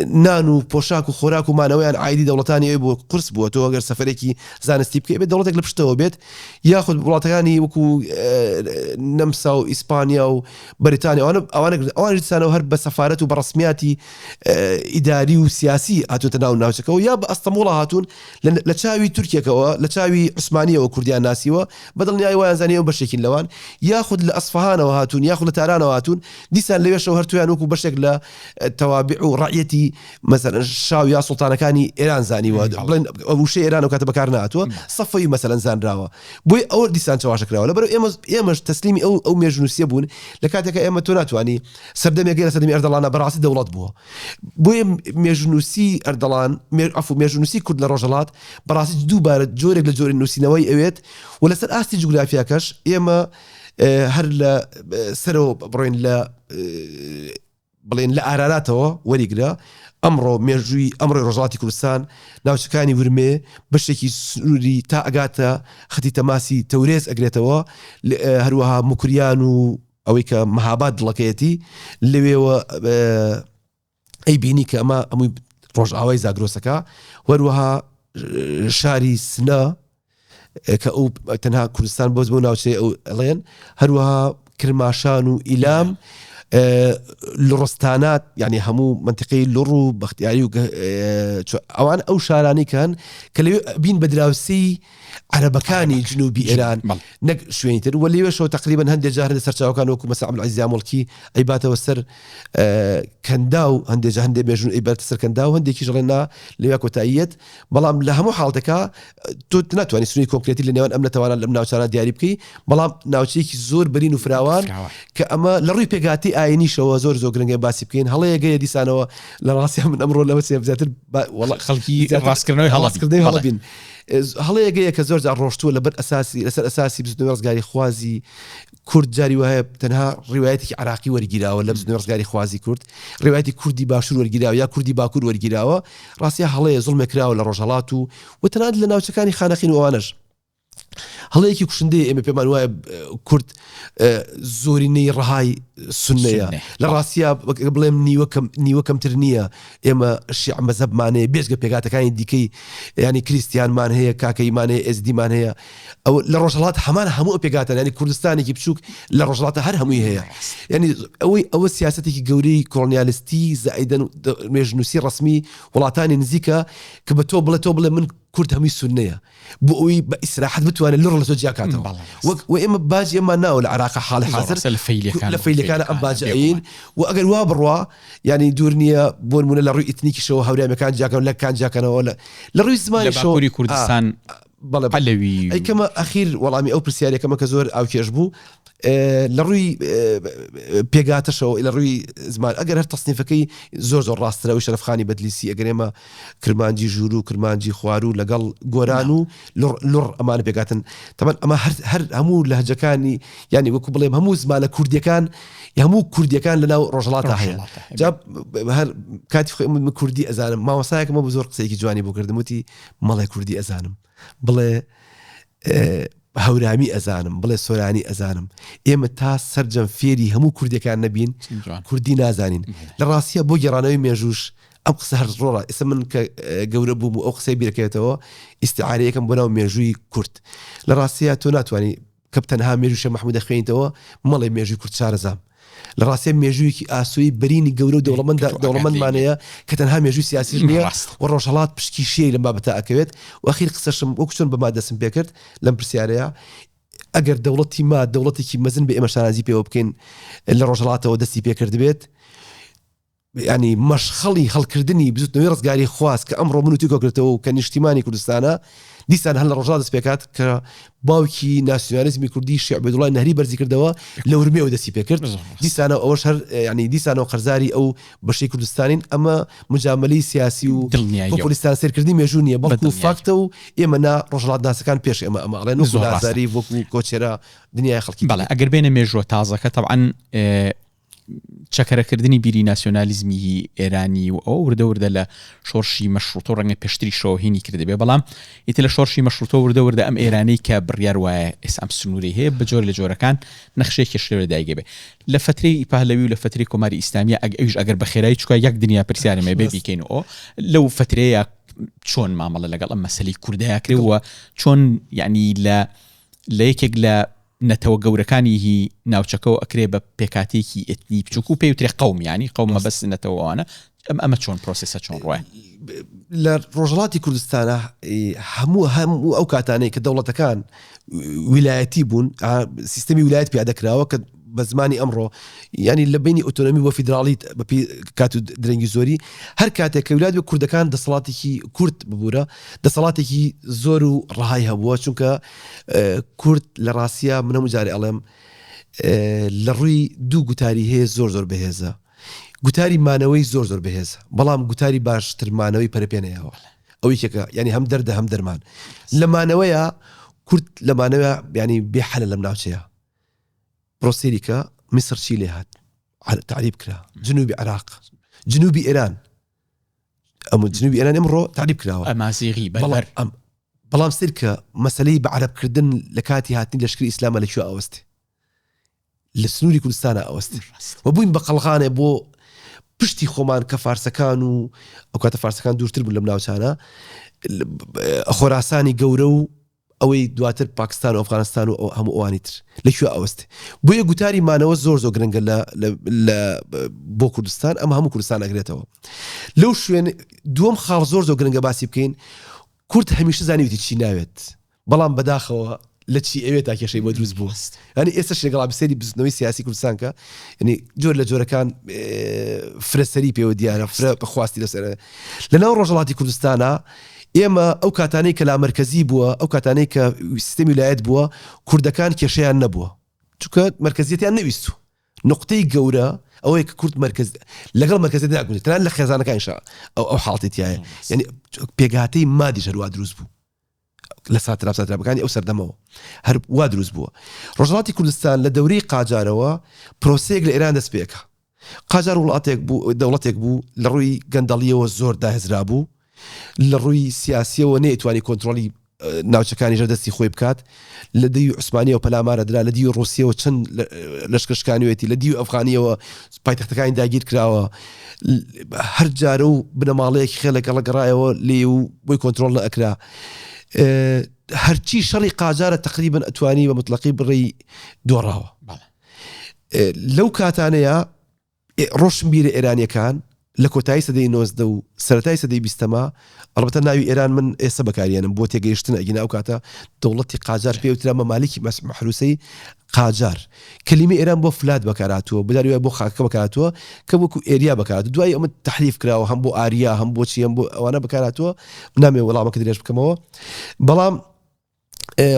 نان و پۆشاک و خۆراک و مانەوەیان عایدی دەوڵەتانی ئەوێ بووە قورس بووە تۆ ئەگەر سەفەرێکی زانستی بکەی ئەبێت دەوڵەتێک لە پشتەوە بێت یاخود وڵاتەکانی وەکو نەمسا و ئیسپانیا و بەریتانیا ئەوانە ئەوانە ئەوانیش دیسانەوە هەر بە سەفارەت و بە ڕەسمیاتی ئیداری و سیاسی هاتوونەتە ناو ناوچەکەوە یا بە ئەستەموڵە هاتوون لە چاوی تورکێکەوە لە چاوی عوسمانیەوە کوردیان ناسیوە بە دڵنیایی وایان زانیوە بەشێکین لەوان یاخود لە ئەسفەهانەوە هاتوون یاخود لە تارانەوە هاتوون دیسان لەوێشەوە هەر تۆیان وەکو بەشێک لە تەوابع و ڕەعیەتی مەسەلەن شا و یا سوڵتانەکانی ئێران زانیوە بڵێن وشەی ئێران ئەو کاتە بەکار نەهاتووە سەفەوی مەسەلەن زانراوە بۆیە ئەوە دیسان چەواشە کراوە لەبەرئەوە ئێمە ئێمەش تەسلیمی ئەو ئەو مێژوونووسیە بوون لە کاتێکا ئێمە تۆ ناتوانی سەردەمێک لە سەردەمی ئەردەڵانە بەڕاستی دەوڵەت بووە بۆیە مێژوونووسی ئەردەڵان عەفو مێژوونووسی کورد لە ڕۆژهەڵات بەڕاستی دووبارە جۆرێک لە جۆری نووسینەوەی ئەوێت و لەسەر ئاستی جوگرافیاکەش ئێمە. هەر لە سەرەوە بڕۆین لە بڵێن لە ئاراراتەوە وەریگرە ئەمڕۆ مێژووی ئەمڕۆی ڕۆژهەڵاتی کوردستان ناوچەکانی ورمێ بەشێکی سنووری تا ئەگاتە خەتی تەماسی تەورێز ئەگرێتەوە هەروەها موکریان و ئەوەی کە مەهاباد دڵەکەیەتی لەوێوە ئەی بینی کە ئەمە ئەمووی ڕۆژئاوای زاگرۆسەکە وەروەها شاری سنە کە ئەو تەنها کوردستان بۆز بۆ ناوچەی ئەو ئەڵێن هەروەها کرماشان و ئیلام لڕستانات یعنی هەموو منتیقەی لڕ و بەختیاری و ئەوان ئەو شارانی کەن کە لەوێ بین بە دراوسی عەرەبەکانی جنوبی ئێران نەک شوێنی تر و لەوێشەوە تقریبا هەندێک جار هەندێک سەرچاوەکان وەکو مەسە عەبدولعەزیز یامۆڵکی ئەیباتەوە سەر کەنداو هەندێک جار هەندێک مێژوو ئەیباتە سەر کەنداو هەندێکیش ئەڵێن نا لەوێ کۆتاییەت بەڵام لە هەموو حاڵتەکە تۆ ناتوانانی سنووری کۆنکرێتی لە نێوان ئەم نەتەوانە لەم ناوچانە دیاری بکەی بەڵام ناوچەیەکی زۆر بەرین و فراوان کە ئەمە لە ڕووی پێکهاتەی ئاینیشەوە زۆر زۆر گرنگە باسی بکەین هەڵەیە گەیە دیسانەوە لە ڕاستیا من ئەمڕۆ لەوە چێ زیاتر خەڵکی ڕاستکردنەوەی هەڵاستکردنەوەی هەڵە بین هەڵەیەگەیە کە زۆر جار ڕۆشتووە لەبەر ئەساسی لەسەر ئەساسی بزوتنەوەی ڕزگاری خوازی کورد جاری وایە تەنها ڕیوایەتێکی عراقی وەرگیراوە لە بزوتنەوەی ڕزگاری خوازی کورد ڕیوایەتی کوردی باشوور وەرگیراوە یا کوردی باکوور وەرگیراوە ڕاستیا هەڵەیە زوڵمێک کراوە لە ڕۆژهەڵات و و تەنانەت لە ناوچەکانی خانەقین و ئەوانەش هەڵەیەکی کوشندەیە ئێمە پێمان وایە کورد زۆرینەی ڕەهای سنەیە لە ڕاستە بڵێم نیوەکەم نیوە کەمتر نییە ئێمە شیع مەزەبمانەیە بێجگە پێکاتەکانی دیکەی ینی کریسیانمان هەیە کاکەیمان هەیە ئێزدیمان هەیە ئەو لە ڕۆژهڵات هەمان هەموو پێکاتە ینی کوردستانێکی بچووک لە ڕۆژهڵاتە هەر هەمووی هەیە ینی ئەوەی ئەوە سیاستێکی گەورەی کۆڵنیالستی زائیدەن مێژنووسی ڕسمی وڵاتانی نزیکە کە بە تۆ بڵێ تۆ بڵێ من کورد هەمووی سونەیە بۆ ئەوی بە ئیسراحەت بتوانێت لڕ لە تۆ جیاکاتەوە وەک و ئێمە باج ئێمە ناوە لە عراق حاڵی حاضر لە فەیلەکان ئەم باج ئەین و ئەگەر وا بڕوا ینی دوور نییە بۆ نمونە لە ڕووی ئیتنیکیشەوە هەورامیەکان جیاکەن لە کان جیاکەنەوە لە لە ڕووی زمانی شۆری کوردستان بەڵێ پەلەوی ئەیکەمە ئەخیر وەڵامی ئەو پرسیارێکەمە کە زۆر ئاوکێش بوو لە ڕووی پێگاتەشەوە لە ڕووی زمان ئەگەر هەر تەسنیفەکەی زۆر زۆر ڕاسترەوەی شەرەفخانی بەدلیسی ئەگەر ئێمە کرمانجی ژوورو و کرمانجی خواروو لەگەڵ گۆران و لوڕ لوڕ ئەمانە پێکهاتن تەبەن ئەمە هەر هەر هەموو لەهجەکانی یانی وەکو بڵێم هەموو زمانە کوردیەکان هەموو کوردیەکان لەناو ڕۆژهەڵاتا هەیە جا هەر کاتی خۆی من کوردی ئەزانم مامۆستایەکم بۆ زۆر قسەیەکی جوانی بۆ کردم وتی مەڵێ کوردی ئەزانم بڵێ هەورامی ئەزانم بڵێ سۆرانی ئەزانم ئێمە تا سەرجەم فێری هەموو کوردەکان نەبین کوردی نازانین لە ڕاستە بۆ گێڕانەوەی مێژوش ئەم قسە هەر ڕۆڵە ئێستا من کە گەورە بووم و ئەو قسەی بیرەکەوێتەوە ئیسیعاەیەکەم بۆ ناو مێژووی کورد لە ڕاستە تۆ ناتوانانی کە تەنها مێژوو شێخ مەحموود دەخوێنیتەوە مەڵێ مێژووی کورد شارەزام. لە ڕاستیا مێژوویەکی ئاسۆیی بەرینی گەورە و دەوڵەمەندە دەوڵەمەندمان هەیە کە تەنها مێژووی سیاسیش نییە و ڕۆژهەڵات پشکی شێی لەم بابەتە ئەکەوێت و ئەخیر قسەشم وەکو چۆن بە ماد دەستم پێکرد لەم پرسیارەیە ئەگەر دەوڵەتی ماد دەوڵەتێکی مەزن بێ ئێمە شانازی پێوە بکەین لە ڕۆژهەڵاتەوە دەستی پێکردبێت یانی مەشخەڵی هەڵکردنی بزوتنەوەی ڕزگاری خواست کە ئەمڕۆ من و توی کۆکردەوە و کە نیشتیمانی کوردستانە دیسان هەر لە ڕۆژهەڵات دەست پێکات کە باوکی ناسیۆنالیزمی کوردی شێخ عوبەیدوڵای نەهری بەرزی کردەوە لە ورمێوە دەستی پێکرد دیسانەوە ئەوەش هەر ینی دیسانەوە قەرزاری ئەو بەشەی کوردستانین ئەمە مجاملەی سیاسی و پۆپۆلیستان سێرکردنی مێژوو نییە بەڵکو فاکتە و ئێمە نا ڕۆژهەڵاتناسەکان پێش ئێمە ئەمە ئەڵێن وەکو لازاری وەکو کۆچێرا دنیای خەڵکی بەڵێ ئەگەر بێنە مێژووە تازەکە تەبعەن چەکەرەکردنی بیری ناسیۆنالیزمی ئێرانی و ئەوە وردە وردە لە شۆڕشی مەشروتە و ڕەنگە پێشتریشەوە هینی کردبێ بەڵام ئیتر لە شۆڕشی مەشروتە وردە وردە ئەم ئێرانەی کە بڕیار وایە ئێستا ئەم سنووری هەیە بە جۆر لە جۆرەکان نەخشەی کێشەی لە دایک بێ لە فترەی پەهلەوی و لە فترەی کۆماری ئیسلامیە ئەگ ئەویش ئەگەر بە خێرایی چکە یەک دنیا پرسیارم هەیە بێ بیکەین و ئەو لەو فترەیە چۆن مامەڵە لەگەڵ ئەم مەسەلەی کوردایە کرێ و چۆن یعنی لە لە یەکێک لە نەتەوە گەورەکانی هی ناوچەکەوە ئەکرێ بە پێکهاتەیەکی ئێتنی بچووک و پێی وترێ قەوم یانی قەوم مەبەست نەتەوە ئەوانە ئەم ئەمە چۆن پرۆسێسە چۆن ڕۆیە؟ لە ڕۆژهەڵاتی کوردستانە هەموو هەموو ئەو کاتانەی کە دەوڵەتەکان ویلایەتی بوون سیستەمی ویلایەت پیادە کراوە کە بە زمانی ئەمڕۆ ینی لە بینی ئۆتۆنۆمی بۆ فیدراڵیت بەپی کات و درەنگی زۆری هەر کاتێک کە ولات بە کوردەکان دەسەڵاتێکی کورت ببوورە دەسەڵاتێکی زۆر و ڕەهای هەبووە چونکە کورد لە ڕاستیا من هەموو جارێ ئەڵێم لە ڕووی دوو گوتاری هەیە زۆر زۆر بەهێزە گوتاری مانەوەی زۆر زۆر بەهێزە بەڵام گوتاری باشتر مانەوەی پەرپێنەیەوە ئەو یەکێکە ینی هەم دەردە هەم دەرمان لە مانەوەیە کورد لە مانەوە ینی بێ حەلە لەم ناوچەیە. بڕۆ سەیری کە میسر چی لێ هات تەعریب کرا جنوبی عراق جنوبی ئێران ئەم جنوبی ئێران ئەمڕۆ تەعریب کراوە ئەمازیغی بەڵام ئەم بەڵام سیر کە مەسلەی بە عەرەبکردن لە کاتی هاتنی لەشکری ئیسلامە لە کوێ ئەوەستێ لە سنووری کوردستانە ئەوەستێ و بووین بە قەڵغانێ بۆ پشتی خۆمان کە فارسەکان و ئەو کاتە فارسەکان دوورتر بوون لەم ناوچانە خۆراسانی گەورە و ئەوەی دواتر پاکستان و ئەفغانستان و هەموو ئەوانی تر لە کوێ ئەوەستێ بۆیە گوتاری مانەوە زۆر زۆر گرنگە لە لە بۆ کوردستان ئەمە هەموو کوردستان ئەگرێتەوە لەو شوێن دووەم خاڵ زۆر زۆر گرنگە باسی بکەین کورد هەمیشە زانیوتی چی ناوێت بەڵام بەداخەوە لە چی ئەوێت تا کێشەی بۆ دروست بوو ینی ئێستا شێگەڵا بسێری بزنەوەی سیاسی کوردستان کە ینی جۆر لە جۆرەکان فرەسەری پێوە دیارە فرە خواستی لەسەر لەناو ڕۆژهەڵاتی کوردستانە ئێمە ئەو کاتانەی کە لامەرکەزی بووە، ئەو کاتانەی کە سیستەمی ویلایەت بووە، کوردەکان کێشەیان نەبووە، چونکە مەرکەزیەتیان نەویستوو. نوقتەی گەورە ئەوەیە کە کورد مەرکەز لەگەڵ مەرکەزیەت ناگونجێت، تەنانەت لە خێزانەکانیشا ئەو ئەو حاڵەتی تیایە. یانی پێکهاتەی مادیش هەر وا دروست بوو. لە ساتراب ساترابەکانی ئەو سەردەمەوە هەر وا دروست بووە. ڕۆژهەڵاتی کوردستان لە دەورەی قاجارەوە پرۆسەیەک لە ئێران دەست پێکا. قاجار وڵاتێک بوو، دەوڵەتێک بوو لە ڕووی گەندەڵییەوە زۆر داهێزرابوو، لە ڕووی سیاسییەوە نەیتوانی کۆنترۆڵی ناوچەکانی ژێر دەستی خۆی بکات، لە دیوی عوسمانییەوە پەلامارە درا، لە دیوی ڕووسییەوە چەند لەشکر شکانوێتی، لە دیوی ئەفغانییەوە پایتەختەکانی داگیر کراوە، هەر جارە و بنەماڵەیەکی خێڵێک گەڕایەوە لێی و بۆی کۆنترۆڵ نەئەکرا. هەرچی شەڕی قاجارە تەقریبەن ئەتوانی بە متڵەقی بڕێی دۆڕاوە. لەو کاتانەیە ڕۆشنبیرە ئێرانیەکان لە کۆتایی سەدەی 19 و سەرەتای سەدەی بیستەما، ئەڵبەتە ناوی ئێران من ئێستا بەکاریێنم بۆ تێگەیشتن ئەگینا ئەو کاتە دەوڵەتی قاجار پێ وترا مەمالیکی مەحروسەی قاجار. کەلیمەی ئێران بۆ فلات بەکارهاتووە، بجاری وایە بۆ خاکەکە بەکارهاتووە کە وەکو ئێریا بەکارهاتووە. دوایی ئەمە تەحریف کراوە هەم بۆ ئاریا هەم بۆ چی هەم بۆ ئەوانە بەکارهاتووە. نامەوێ وەڵامەکە درێژ بکەمەوە. بەڵام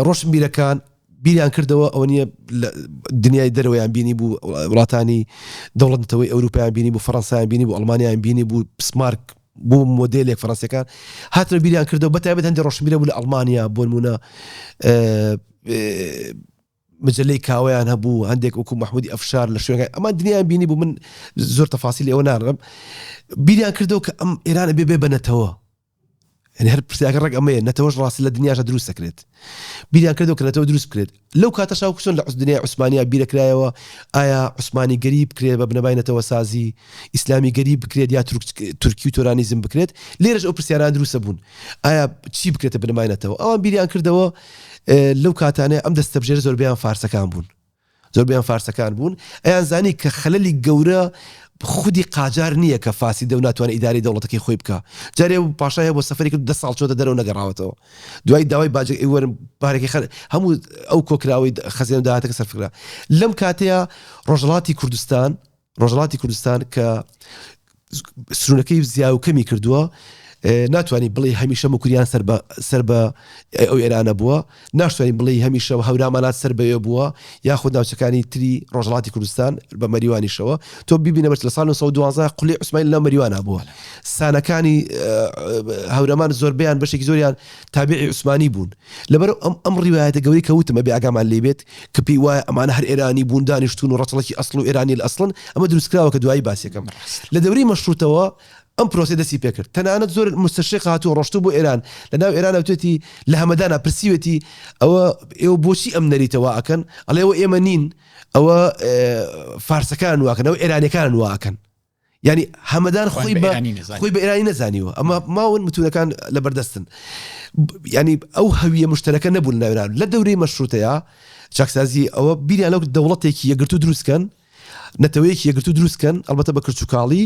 ڕۆشنبیرەکان بیریان کردەوە ئەوە نییە دنیای دەرەوەیان بینی بوو وڵاتانی دەوڵەتەوەی ئەوروپایان بینی بوو فەڕەنسایان بینی بوو ئەڵمانیان بینی بوو بسمارک بوو مۆدلێک فەڕەنسیەکان هاتنە بیریان کردەوە بە تایبەت هەندێک ڕۆشنبیرە بوو لە ئەڵمانیا بۆ نمونە مجلەی کاوەیان هەبوو هەندێک وەکو مەحمودی ئەفشار لە شوێنەکان ئەمان دنیایان بینی بوو من زۆر تەفاسیلی ئەوە ناڕم بیریان کردەوە کە ئەم ئێران بێ بێ بەنەتەوە یعنی هەر پرسیارەکە ڕێک ئەمەیە نەتەوەش ڕاستی لە دنیاشدا دروست دەکرێت بیریان کردەوە کە نەتەوە دروست بکرێت لەو کاتەشا وەکو چۆن لە دنیای عوسمانیا بیرەکرایەوە ئایا عوسمانی گەری بکرێت بە بنەمای نەتەوەسازی ئیسلامی گەری بکرێت یا تورکی و تۆرانیزم بکرێت لێرەش ئەو پرسیاران دروستە بوون ئایا چی بکرێتە بنەمای نەتەوە ئەوان بیریان کردەوە لەو کاتانەیە ئەم دەستەبژێرە زۆربەیان فارسەکان بوون زۆربەیان فارسەکان بوون، ئەیانزانی کە خەلەلی گەورە خودی قاجار نییە کە فاسیدە و ناتوانێت ئیدارەی دەوڵەتەکەی خۆی بکا. جارێ پاشای هەبوو سەفەری کرد دە ساڵ چۆتە دەرەوە نەگەڕاوەتەوە. دوایی داوای باجەکەی وەرن پارەکەی خەر هەموو ئەو کۆکراوەی خەزێنە و داهاتەکە سەرف کرا. لەم کاتەیە ڕۆژهەڵاتی کوردستان ڕۆژهەڵاتی کوردستان کە سنوورەکەی زیا و کەمی کردووە ناتوانانی بڵێ هەمیشە موکریان سەر بە سەر بە ئەو ئێرانە بووە ناشتوانین بڵێ هەمیشە و هەورامانات سەر بەوێ بووە یاخود ناوچەکانی تری ڕۆژهەڵاتی کوردستان بە مەریوانیشەوە تۆ ببینە بەس لە ساڵ 1912 قولی عوسمانی لە مەریوانە بووە سانەکانی هەورامان زۆربیان بەشێکی زۆریان تابعی عوسمانی بوون لەبەر ئەم ئەم ڕیوایەتە گەورەی کە وتم ئەبێ ئاگامان لێ بێت کە پێی وایە ئەمانە هەر ئێرانی بوون دانیشتوون و ڕەچەڵەکی ئەسڵ و ئێرانی ئەسڵن ئەمە دروستکراوە کە دوایی باسیەکەم لە دەورەی مەشروتەوە ئەم پرۆسەی دەستی پێکرد تەنانەت زۆر مستەشریق هاتووە ڕۆشتوو بۆ ئێران لە ناو ئێران وتێتی لە هەمەدانا پرسیوێتی ئەوە ئێوە بۆچی ئەم نەریتە وا ئەکەن ئەڵێ ئەوە ئێمە نین ئەوە فارسەکان واکەن ئەوە ئێرانیەکان واکەن یانی هەمەدان خۆی بە خۆی بە ئێرانی نەزانیوە ئەمە ماون متونەکان لە بەردەستن ینی ئەو هەویە مشتەرەکە نەبوون لە لە دەورەی مەشروتەیە چاکسازی ئەوە بیریان لەو دەوڵەتێکی یەکگرتوو دروستکەن نەتەوەیەکی یەکگرتوو دروستکەن ئەلبەتە بە کرچوکاڵی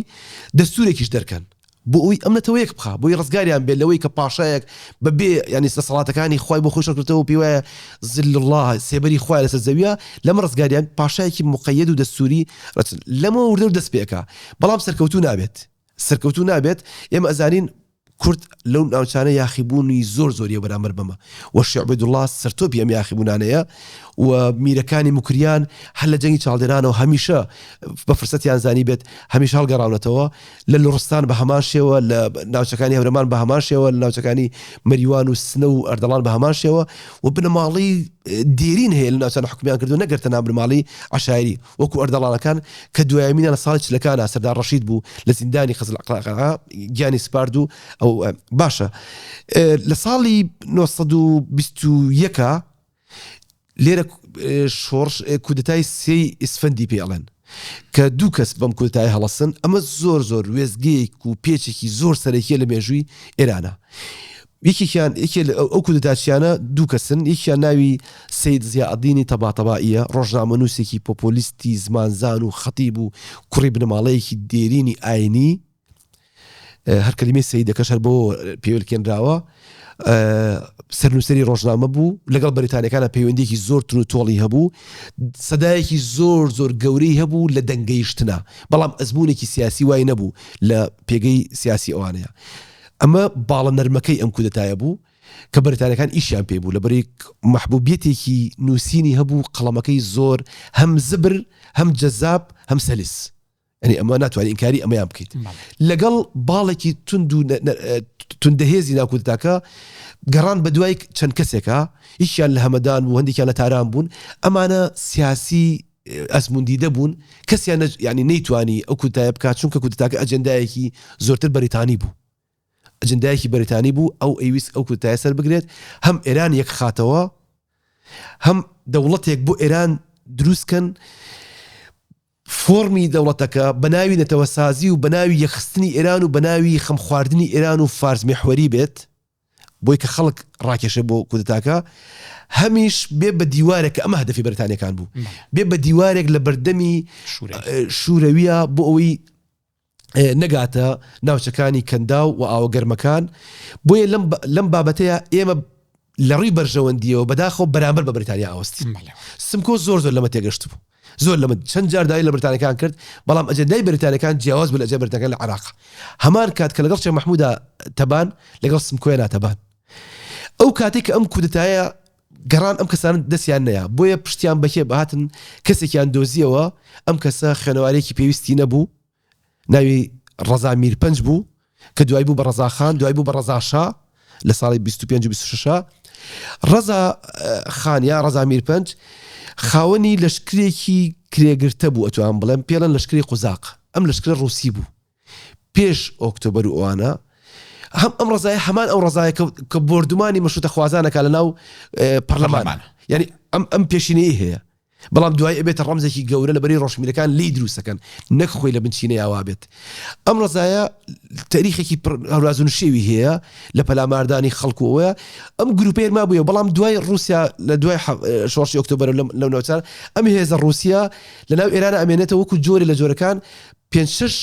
دەستورێکیش دەرکەن بۆ ئەوی ئەم نەتەوەیەک بخا بۆی ڕزگاریان بێت لەوەی کە پاشایەک بە بێ ینی دەسەڵاتەکانی خی بۆ خۆی شەکردەوە پێی وایە ظل الله سێبەری خوای لەسەر زەویە لەمە ڕزگاریان پاشایەکی مقەیەد و دەستوری ڕەچن لەمە وردە دەست پێکا بەڵام سەرکەوتوو نابێت سەرکەوتوو نابێت ئێمە ئەزانین کورد لەو ناوچانە یاخیبوونی زۆر زۆریە بەرامبەر بەمە و شێخ عوبەیدوڵڵا سەرتۆپی ئەم یاخیبوونانەیە. و میرەکانی موکریان هەر لە جەنگی چاڵدێرانەوە هەمیشە بە فرسەتیان زانی بێت هەمیشە هەڵگەڕاونەتەوە لە لوڕستان بە هەمان شێوە لە ناوچەکانی هەورەمان بە هەمان شێوە لە ناوچەکانی مەریوان و سنە و ئەردەڵان بە هەمان شێوە و بنەماڵەی دێرین هەیە لە ناوچانە حکومیان کردو نەگەرتە نام بنەماڵەی عەشایری وەکو ئەردەڵانەکان کە دوایەمینە لە ساڵی چلەکانە سەردار ڕەشید بوو لە زیندانی قزل قەلعە گیانی سپارد و ئەو باشە لە ساڵی 921 لێرە شۆڕش کودەتای سێی ئیسفەندی پێ ئەڵێن کە دوو کەس بەم کودەتای هەڵەسن ئەمە زۆر زۆر وێستگەیەک و پێچێکی زۆر سەرەکیە لە مێژووی ئێرانە یەکێکیان یەکێ ئەو کودەتاچیانە دوو کەسن یەکیان ناوی سید زیائەدینی تەباتەبائیە ڕۆژنامەنووسێکی پۆپۆلیستی زمانزان و خەتیب و کوڕی بنەماڵەیەکی دێرینی ئاینی هەر کەلیمەی سەیدەکەش هەر بۆ پێولکێنراوە سەرنووسری ڕۆژنامە بوو لەگەڵ بەریتانەکانە پەیوەندێکی زۆر تون و تۆڵی هەبوو سەدایەکی زۆر زۆر گەورەی هەبوو لە دەنگەیشتنا بەڵام ئەزمونێکی سیاسی وای نەبوو لە پێگەی سیاسی ئەوانەیە ئەمە باڵە نەرمەکەی ئەم کودەتایە بوو کە بەریتانەکان ئیشیان پێ بوو لە بەری محبوبیەتێکی نووسینی هەبوو قەڵەمەکەی زۆر هەم زبر هەم جەزاب هەم سەلیس یعنی ئەمە ناتوانانی ئینکاری ئەمەیان بکەیت لەگەڵ باڵێکی تند و توندەهێزی ناکودتاکە گەڕان بە دوای چەند کەسێکە یەکیان لە هەمەدان بوو هەندێکیان لە تاران بوون ئەمانە سیاسی ئەزموندیدە بوون کەسیان ینی نەیتوانی ئەو کودتایە بکات چونکە کودتاکە ئەجندایەکی زۆرتر بەریتانی بوو ئەجندایەکی بەریتانی بوو ئەو ئەیویست ئەو کودتایە سەر بگرێت هەم ئێران یەکخاتەوە هەم دەوڵەتێک بۆ ئێران دروستکەن فۆڕمی دەوڵەتەکە بە ناوی نەتەوەسازی و بە ناوی یەکخستنی ئێران و بە ناوی خەمخواردنی ئێران و فارس میحوەری بێت بۆی کە خەڵک ڕاکێشێ بۆ کودەتاکە، هەمیش بێ بە دیوارێک کە ئەمە هەدەفی بەریتانیەکان بوو، بێ بە دیوارێک لە بەردەمی شوورەویە بۆ ئەوەی نەگاتە ناوچەکانی کەنداو و ئاوە گەرمەکان، بۆیە لەم بابەتەیە ئێمە لە ڕووی بەرژەوەندیەوە بەداخەوە بەرامبەر بە بەریتانیا ئاوەستین. سمکۆ زۆر زۆر لەمە تێگەشتبوو. زۆر لەمە چەند جار داوای لە بەریتانیەکان کرد، بەڵام ئەجێندای بەریتانیەکان جیاواز بوو لە ئەجێندای بەریتانیەکان لە عێراق. هەمان کات کە لەگەڵ شێخ مەحمودا تەبان، لەگەڵ سمکۆیە ناتەبان. ئەو کاتێک کە ئەم کودەتایە گەڕان ئەم کەسانە دەستیان نەیا، بۆیە پشتیان بەکێ بەهاتن کەسێکیان دۆزیەوە، ئەم کەسە خوێنەوارێکی پێویستی نەبوو، ناوی ڕەزا میرپەنج بوو کە دوای بوو بە ڕەزا خان دوای بوو بە ڕەزا شا لە ساڵی 25 و 26 ڕەزا خان یا ڕەزا میرپەنج خاوەنی لەشکرێکی کرێگرتە بوو ئەتوان بڵێم پێڵەن لەشکری قوزاق ئەم لەشکرە ڕوسی بوو پێش ئۆکتۆبەر و ئەوانە هەم ئەم ڕزای هەمان ئەو ڕزایە کە بۆردومانی مەشروتە خوازانەکە لە ناو پەرلەمان یعنی ئەم ئەم پێشینەی هەیە بەڵام دوای ئەبێتە ڕەمزێکی گەورە لە بەرەی ڕۆشنبیرەکان لێی دروستەکەن نەک خۆی لە بنچینەیا وابێت. ئەم ڕەزایە تاریخێکی پڕ هەوراز و نشێوی هەیە لە پەلاماردانی خەڵک و ئەوەیە ئەم گروپە هێرما بووە بەڵام دوای ڕووسیا لە دوای شۆڕشی ئۆکتۆبەر لەو ناوچان ئەم هێزە ڕووسیا لە ناو ئێران ئەمێنێتەوە وەکو جۆرێ لە جۆرەکان پێنج شەش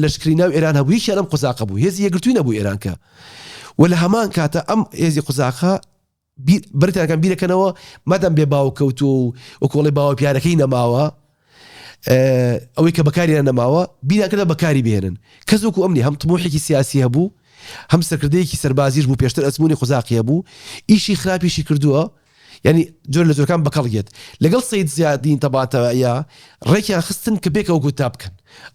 لەشکری ناو ئێران هەبوو یەکیان ئەم قوزاقە بوو هێزی یەکگرتووی نەبوو ئێران کە و لە هەمان کاتە ئەم هێزی قوزاقە بەریتانەکان بیرەکەنەوە مادام بێ باوک کەوتووە و وەکۆڵێ باوە پیارەکەی نەماوە ئەوەی کە بەکاریان نەماوە بیران کردە بەکاری بهێنن کەس وەکو ئەمنی هەم تموحێکی سیاسی هەبوو هەم سەرکردەیەکی سەربازیش بوو پێشتر ئەزمموی قوزاقی هەبوو ئیشی خراپیشی کردووە ینی جۆر لە جۆرەکان بەکەڵگێت لەگەڵ سید زیادین تەباتەوەە ڕێکیان خستن کە پێکەوە گوتا بکەن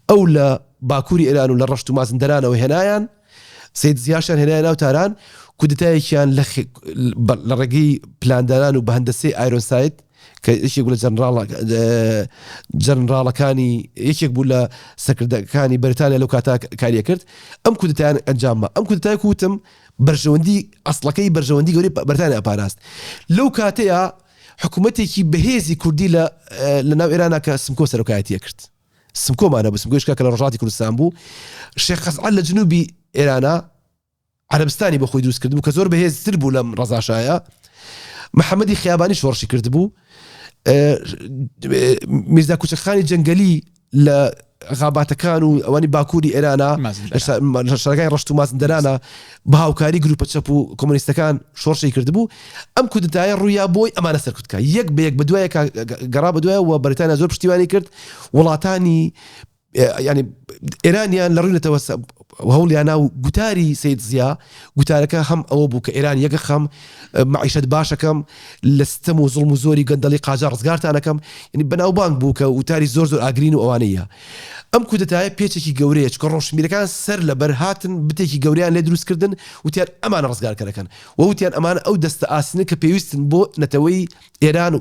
ئەو لە باکووری ئێران و لە ڕەشت و مازندەرانەوە هێنایان سەید زیاشیان هێنایە ناو تاران، کودەتایەکیان لە لە ڕێگەی پلاندانان و بە هەندەسەی ئایرۆنساید کە یەکێک بوو لە جەنراڵ جەنراڵەکانی یەکێک بوو لە سەرکردەکانی بەریتانیا لەو کاتە کاریە کرد ئەم کودەتایان ئەنجامما ئەم کودەتای کوتم بەرژەوەندی ئەسڵەکەی بەرژەوەندی گەورەی بەریتانیا پاراست لەو کاتەیە حکوومەتێکی بەهێزی کوردی لە لە ناو ئێرانە کە سمکۆ سەرۆکایەتیە کرد سمکۆمان هەبوو، سمکۆیش کاکە لە ڕۆژهەڵاتی کوردستان بوو، شێخ خەزعەل لە جنوبی ئێرانە عەرەبستانی بۆ خۆی دروست کردبوو کە زۆر بەهێزتر بوو لەم ڕەزاشایە، محەممەدی خیابانی شۆڕشی کردبوو، میرزا کوچەکخانی جەنگەلی لە غاباتەکان و ئەوانی باکووری ئێرانە لە شارەکانی ڕەشت و مازندەرانە بە هاوکاری گروپە چەپ و کۆمۆنیستەکان شۆڕشی کردبوو ئەم کودتایە ڕوویا بۆی ئەمانە سەرکوت کا یەک بە یەک بەدوای گەڕا بەدوای و بەریتانیا زۆر پشتیوانی کرد وڵاتانی ینی ئێرانیان لە ڕووی نەتەوە هەوڵیانا و گوتاری سید زیا گوتارەکە هەم ئەوە بوو کە ئێران یەکەخەم مەعیشەت باشەکەم لە ستەم و زوڵم و زۆری گەندەڵی قاجار ڕزگارتانەکەم یعنی بەناوبانگ بوو کە وتاری زۆر زۆر ئاگرین و ئەوانەیە ئەم کودەتایە پێچێکی گەورەیە چونکە ڕۆشنبیرەکان سەر لەبەر هاتن بتێکی گەورەیان لێ دروست کردن وتیان ئەمانە ڕزگارکەرەکەن و وتیان ئەمانە ئەو دەستە ئاسنە کە پێویستن بۆ نەتەوەی ئێران و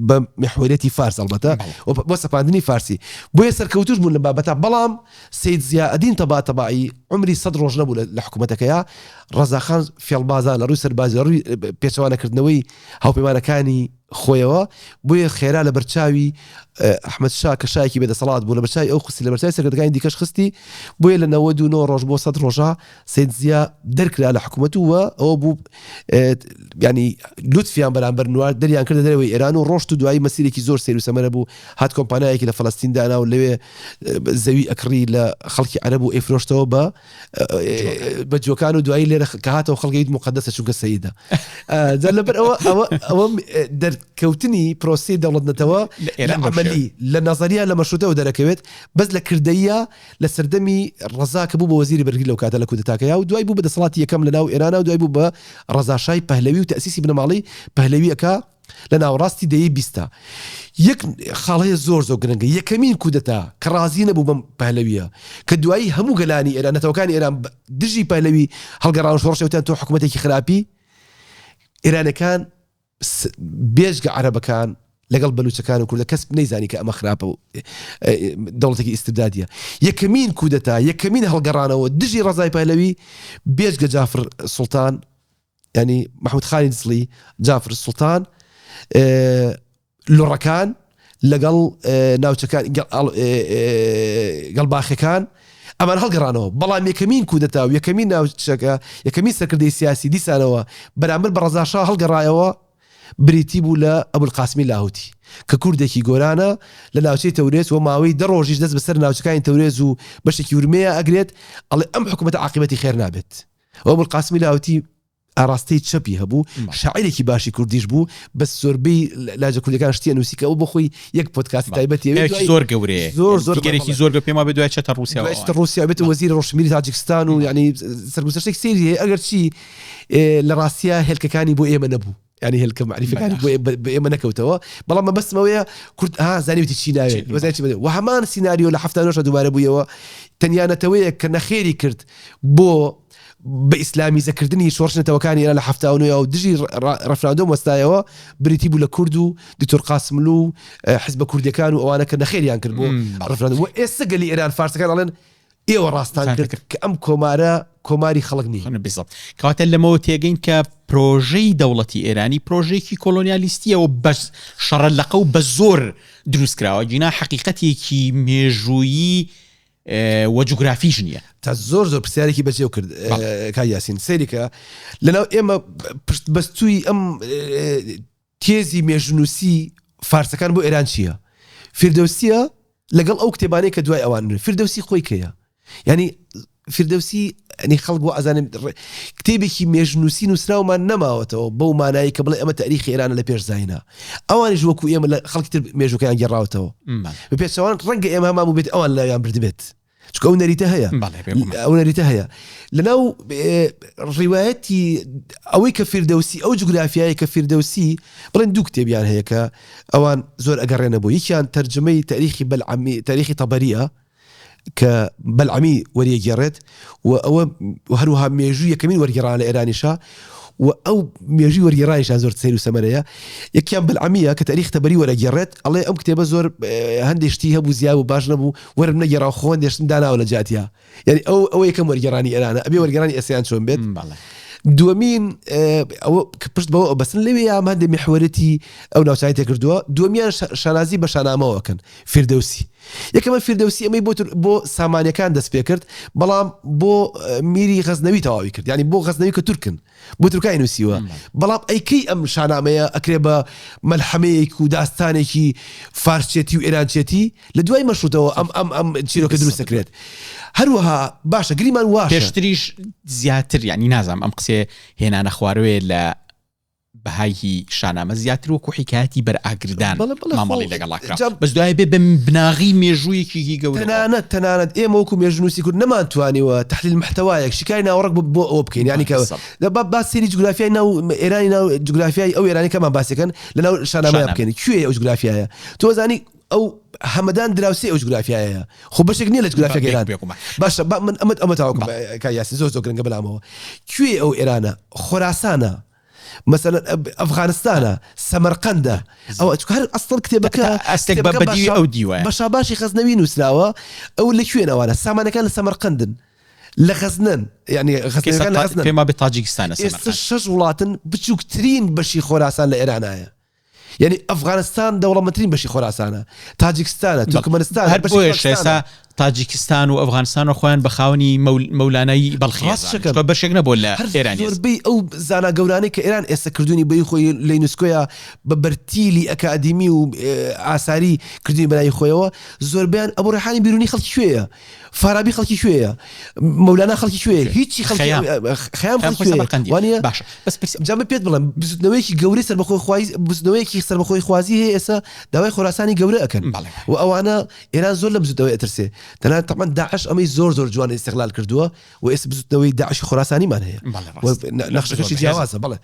بە میحوەریەتی فارس ئەڵبەتە و بۆ سەپاندنی فارسی بۆیە سەرکەوتوش بوون لە بابەتە بەڵام سید زیائەدین تەباتەبایی عومری سەد ڕۆژ نەبوو لە حکوومەتەکەیا ڕەزاخان فێڵبازان لە ڕووی سەربازی لە ڕووی پێچەوانەکردنەوەی هاوپەیمانەکانی خۆیەوە بۆیە خێرا لە بەرچاوی ئەحمەد شا کە شایەکی بێدەسەڵات بوو لە بەرچاوی ئەو خستی لە بەرچاوی سەرکردەکانی دیکەش خستی بۆیە لە 99 ڕۆژ بۆ 100 ڕۆژە سید زیا دەرکرا لە حکوومەت و ئەوە بوو ینی لوتفیان بەرامبەر نوار دەریان کردە دەرەوەی ئێران و ڕۆشت و دوایی مەسیرێکی زۆر سەیر و سەمەرە بوو هات کۆمپانیایەکی لە فەلەستین دانا و لەوێ زەوی ئەکڕی لە خەڵکی عەرەب و ئەیفرۆشتەوە بە بە جوەکان و دوایی لێرە کە هاتەوە خەڵکی مقدسە چونکە سەیدە جا لەبەر ئەوە ئەوە ئەوە دەرکەوتنی پرۆسی دەوڵەت نەتەوە لە ئێران لە عەمەلی لە نەزەریە لە مەشروتەوە دەرەکەوێت بەس لە کردەیە لە سەردەمی ڕەزا کە بوو بە وەزیری بەرگری لەو کاتە لە کودەتاکەیا و دوای بوو بە دەسەڵاتی یەکەم لە ناو ئێرانا و دوای بوو بە ڕەزاشای پەهلەوی و تەئسیسی بنەماڵەی پەهلەوی ئەکا لە ناوەڕاستی دەیەی بیستا. یەک خاڵ هەیە زۆر زۆر گرنگە یەکەمین کودەتا کە ڕازی نەبوو بەم پەهلەویە کە دوایی هەموو گەلانی ئێران نەتەوەکانی ئێران دژی پەهلەوی هەڵگەڕان و شۆڕشی وتیان تۆ حکوومەتێکی خراپی ئێرانەکان بێجگە عەرەبەکان لەگەڵ بەلوچەکان و کوردە کەس نەیزانی کە ئەمە خراپە و دەوڵەتێکی ئیستبدادیە یەکەمین کودەتا یەکەمین هەڵگەڕانەوە دژی ڕەزای پەهلەوی بێجگە جافر سوڵتان ینی محمود خانی دزڵی جافر سوڵتان لوڕەکان لەگەڵ ناوچەکان گەڵباخەکان ئەمان هەڵگەڕانەوە بەڵام یەکەمین کودەتا و یەکەمین ناوچەکە یەکەمین سەرکردەی سیاسی دیسانەوە بەرامبەر بە ڕەزاشا هەڵگەڕایەوە بریتی بوو لە ئەبولقاسمی لاهوتی کە کوردێکی گۆرانە لە ناوچەی تەورێز و ماوەی دە ڕۆژیش دەست بەسەر ناوچەکانی تەورێز و بەشێکی ورمێیا ئەگرێت ئەڵێ ئەم حکوومەتە عاقیبەتی خێر نابێت و ئەبولقاسمی لاهوتی ئاراستەی چەپی هەبوو شاعیرێکی باشی کوردیش بوو بەس زۆربەی لاجە کوردەکان شتی ئەنووسی کە ئەو بۆ خۆی یەک پۆدکاستی تایبەتی هەیە. پیاوێکی زۆر گەورەیە زۆر زۆر فیگەرێکی زۆر گەورە پێم وابێ دوای چێتە ڕووسیا دوای چێتە ڕووسیا بێتە وەزیری ڕۆشنبیری تاجیکستان و یعنی سەرگوزەشتێک سەیری هەیە ئەگەر چی لە ڕاستیا هێلکەکانی بۆ ئێمە نەبوو یعنی هێلکە مەعریفەکانی بۆ بە ئێمە نەکەوتەوە بەڵام مەبەستم ئەوەیە کورد ها زانیوتی چی ناوێت وەزای چی بەدێ و هەمان سیناریۆ لە 79 دووبارە بوویەوە تەنیا نەتەوەیەک کە نەخێری کرد بۆ بە ئیسلامیزەکردنی شۆڕشی نەتەوەکانی ئێران لە 79 و دژی ڕەفراندۆم وەستایەوە بریتی بوو لە کورد و دکتۆر قاسملو و حزبە کوردیەکان و ئەوانە کە نەخێریان کرد بۆ ڕەفراندۆم و ئێستا گەلی ئێران فارسەکان ئەڵێن ئێوە ڕاستان کرد کە ئەم کۆمارە کۆماری خەڵک نییە. بالضبط. کەواتە لەمەوە تێگەین کە پرۆژەی دەوڵەتی ئێرانی پرۆژەیەکی کۆلۆنیالیستیە و بە شەڕە لەقە و بە زۆر دروست کراوە گینا حەقیقەتێکی مێژوویی و جوگرافیش نییە. تا زۆر زۆر پرسیارێکی بەجێو کرد کاک یاسین سەیری کە لەناو ئێمە پشت بەستووی ئەم تێزی مێژوونووسی فارسەکان بۆ ئێران چییە؟ فیردەوسیە لەگەڵ ئەو کتێبانەی کە دوای ئەوان فیردەوسی خۆی کەیە یعنی فیردەوسی ئەنی خەڵک بۆ ئازانم کتێبێکی مێژنووسی نووسراومان نەماوەتەوە بەو مانایی کە بڵێ ئەمە تاریخی ئێرانە لە پێش زایینە ئەوانیش وەکو ئێمە لە خەڵکی تر مێژووکەیان گێڕاوەتەوە بە پێچەوان ڕەنگە ئێمە هەمان بووبێت ئەوان لایان بردبێت چونکە ئەو نەریتە هەیە ئەو نەریتە هەیە لەناو ڕیوایەتی ئەوەی کە فیردەوسی ئەو جوگرافیایە کە فیردەوسی بڵێن دوو کتێبیان هەیە کە ئەوان زۆر ئەگەڕێنە بۆ یەکیان تەرجمەی تاریخی بەلعەمی تاریخی تەبەریە کە بەلعەمی وەریەگێڕێت و ئەوە هەروەها مێژوو یەکەمین وەرگێڕان لە ئێرانیشە و ئەو مێژووی وەرگێڕانیشان زۆر سەیر و سەمەرەیە یەکیان بەلعەمیە کە تاریخ تەبەری وەرەگێڕێت ئەڵێ ئەم کتێبە زۆر هەندێک شتی هەبوو زیاد و باش نەبوو وەرم نەگێڕا خۆ هەندێک شتم داناوە لە جیاتیا یعنی ئەو ئەوە یەکەم وەرگێڕانی ئێرانە ئەبێ وەرگێڕانی ئێسیان چۆن بێت دووەمین ئەوە کە پشت بەوە بەسن لەوێ یام هەندێک میحوەرەتی ئەو ناوچانی تێکردووە دووەمیان شانازی بە شانامەوەکەن فیردەوسی یەکەمە فیردەوسی ئەمەی بۆ بۆ سامانیەکان دەست پێ کرد بەڵام بۆ میری غەزنەوی تەواوی کرد یعنی بۆ غەزنەوی کە تورکن بۆ تورکای نووسیوە بەڵام ئەی کەی ئەم شانامەیە ئەکرێ بە مەلحەمەیەک و داستانێکی فارسێتی و ئێرانچێتی لە دوای مەشروتەوە ئەم ئەم ئەم چیرۆکە دروست دەکرێت هەروەها باشە گریمان واشە پێشتریش زیاتر یعنی نازانم ئەم قسەیە هێنانە خوارەوەیە لە. بەهای هی شانامە زیاتر وەکو حیکایەتی بەر ئاگردان مامەڵی لەگەڵا کرا بەس دوای بێ بە بناغی مێژوویەکی هی گەورە تەنانەت تەنانەت ئێمە وەکو مێژوونووسی کورد نەمانتوانیوە تەحلیل محتەوایەک شیکاری ناوەڕۆک بۆ ئەوە بکەین یانی کە با با سەیری جوگرافیای ناو ئێرانی ناو جوگرافیای ئەو ئێرانی کەمان باسیەکەن لە ناو شانامەیا بکەین کوێ ئەو جوگرافیایە تۆ زانی ئەو هەمەدان دراوسێ ئەو جوگرافیایەیە خۆ بەشێک نییە لە جوگرافیای ئێران باشە با من ئەمە ئەمە تاوەکو کاک یاسین زۆر زۆر گرنگە بەلامەوە کوێ ئەو ئێرانە خۆراسانە مەسەلەن ئەفغانستانە سەمەرقەندە ئەوە چونکە هەر ئەسڵەن کتێبەکە ئەستێک بە کتێبەکە بە دیوی بە ئەو دیوەیە بە شاباشی غەزنەوی نووسراوە ئەو لە کوێن ئەوانە سامانەکان لە سەمەرقەندن لە غەزنەن یعنی غەزنەویەکان لە غەزنەن پێم وابێ تاجیکستانە ئێستا سەمەرقەند شەش وڵاتن بچووکترین بەشی خۆراسان لە ئێرانایە یعنی ئەفغانستان دەوڵەمەندترین بەشی خۆراسانە، تاجیکستانە، تورکمەنستانە، هەر بەشی بۆیەش ئێستا پاکستانە. تاجیکستان و ئەفغانستان و خۆیان بە خاوەنی مەولانای بەڵخی ڕاست ئەزانن، شەکەم چونکە بەشێک نەبووە لە هەر ئێرانی ئێستا. زۆربەی ئەو زانا گەورانەی کە ئێران ئێستا کردوونی بەی خۆی لە یونسکۆیا بە بەرتیلی ئەکادیمی و ئاساری کردوونی بە ناوی خۆیەوە زۆربەیان ئەبو ڕیحانی بیرونی خەڵکی کوێیە؟ فارابی خەڵکی کوێیە؟ مەولانا خەڵکی کوێیە؟ هیچی خەڵکی خەیام خەیام خەیام خەڵکی خۆی کوێیە؟ سەمەرقەندیە وانییە؟ باشە بەس پرس جا من پێت بڵێم بزوتنەوەیەکی گەورەی سەربەخۆی خوازی بزوتنەوەیەکی سەربەخۆی خوازی هەیە ئێستا داوای خۆراسانی گەورە ئەکەن بەڵێ و ئەوانە ئێران زۆر لەم بزوتنەوەی ئەترسێ تەنانەت تەبعەن داعش ئەمەی زۆر زۆر جوان ئیستغلال کردووە و ئێستا بزوتنەوەی داعشی خۆراسانیمان هەیە بەڵێ و ڕاست زۆر نەخشەکەشی بەهێزە جیاوازە بەڵێ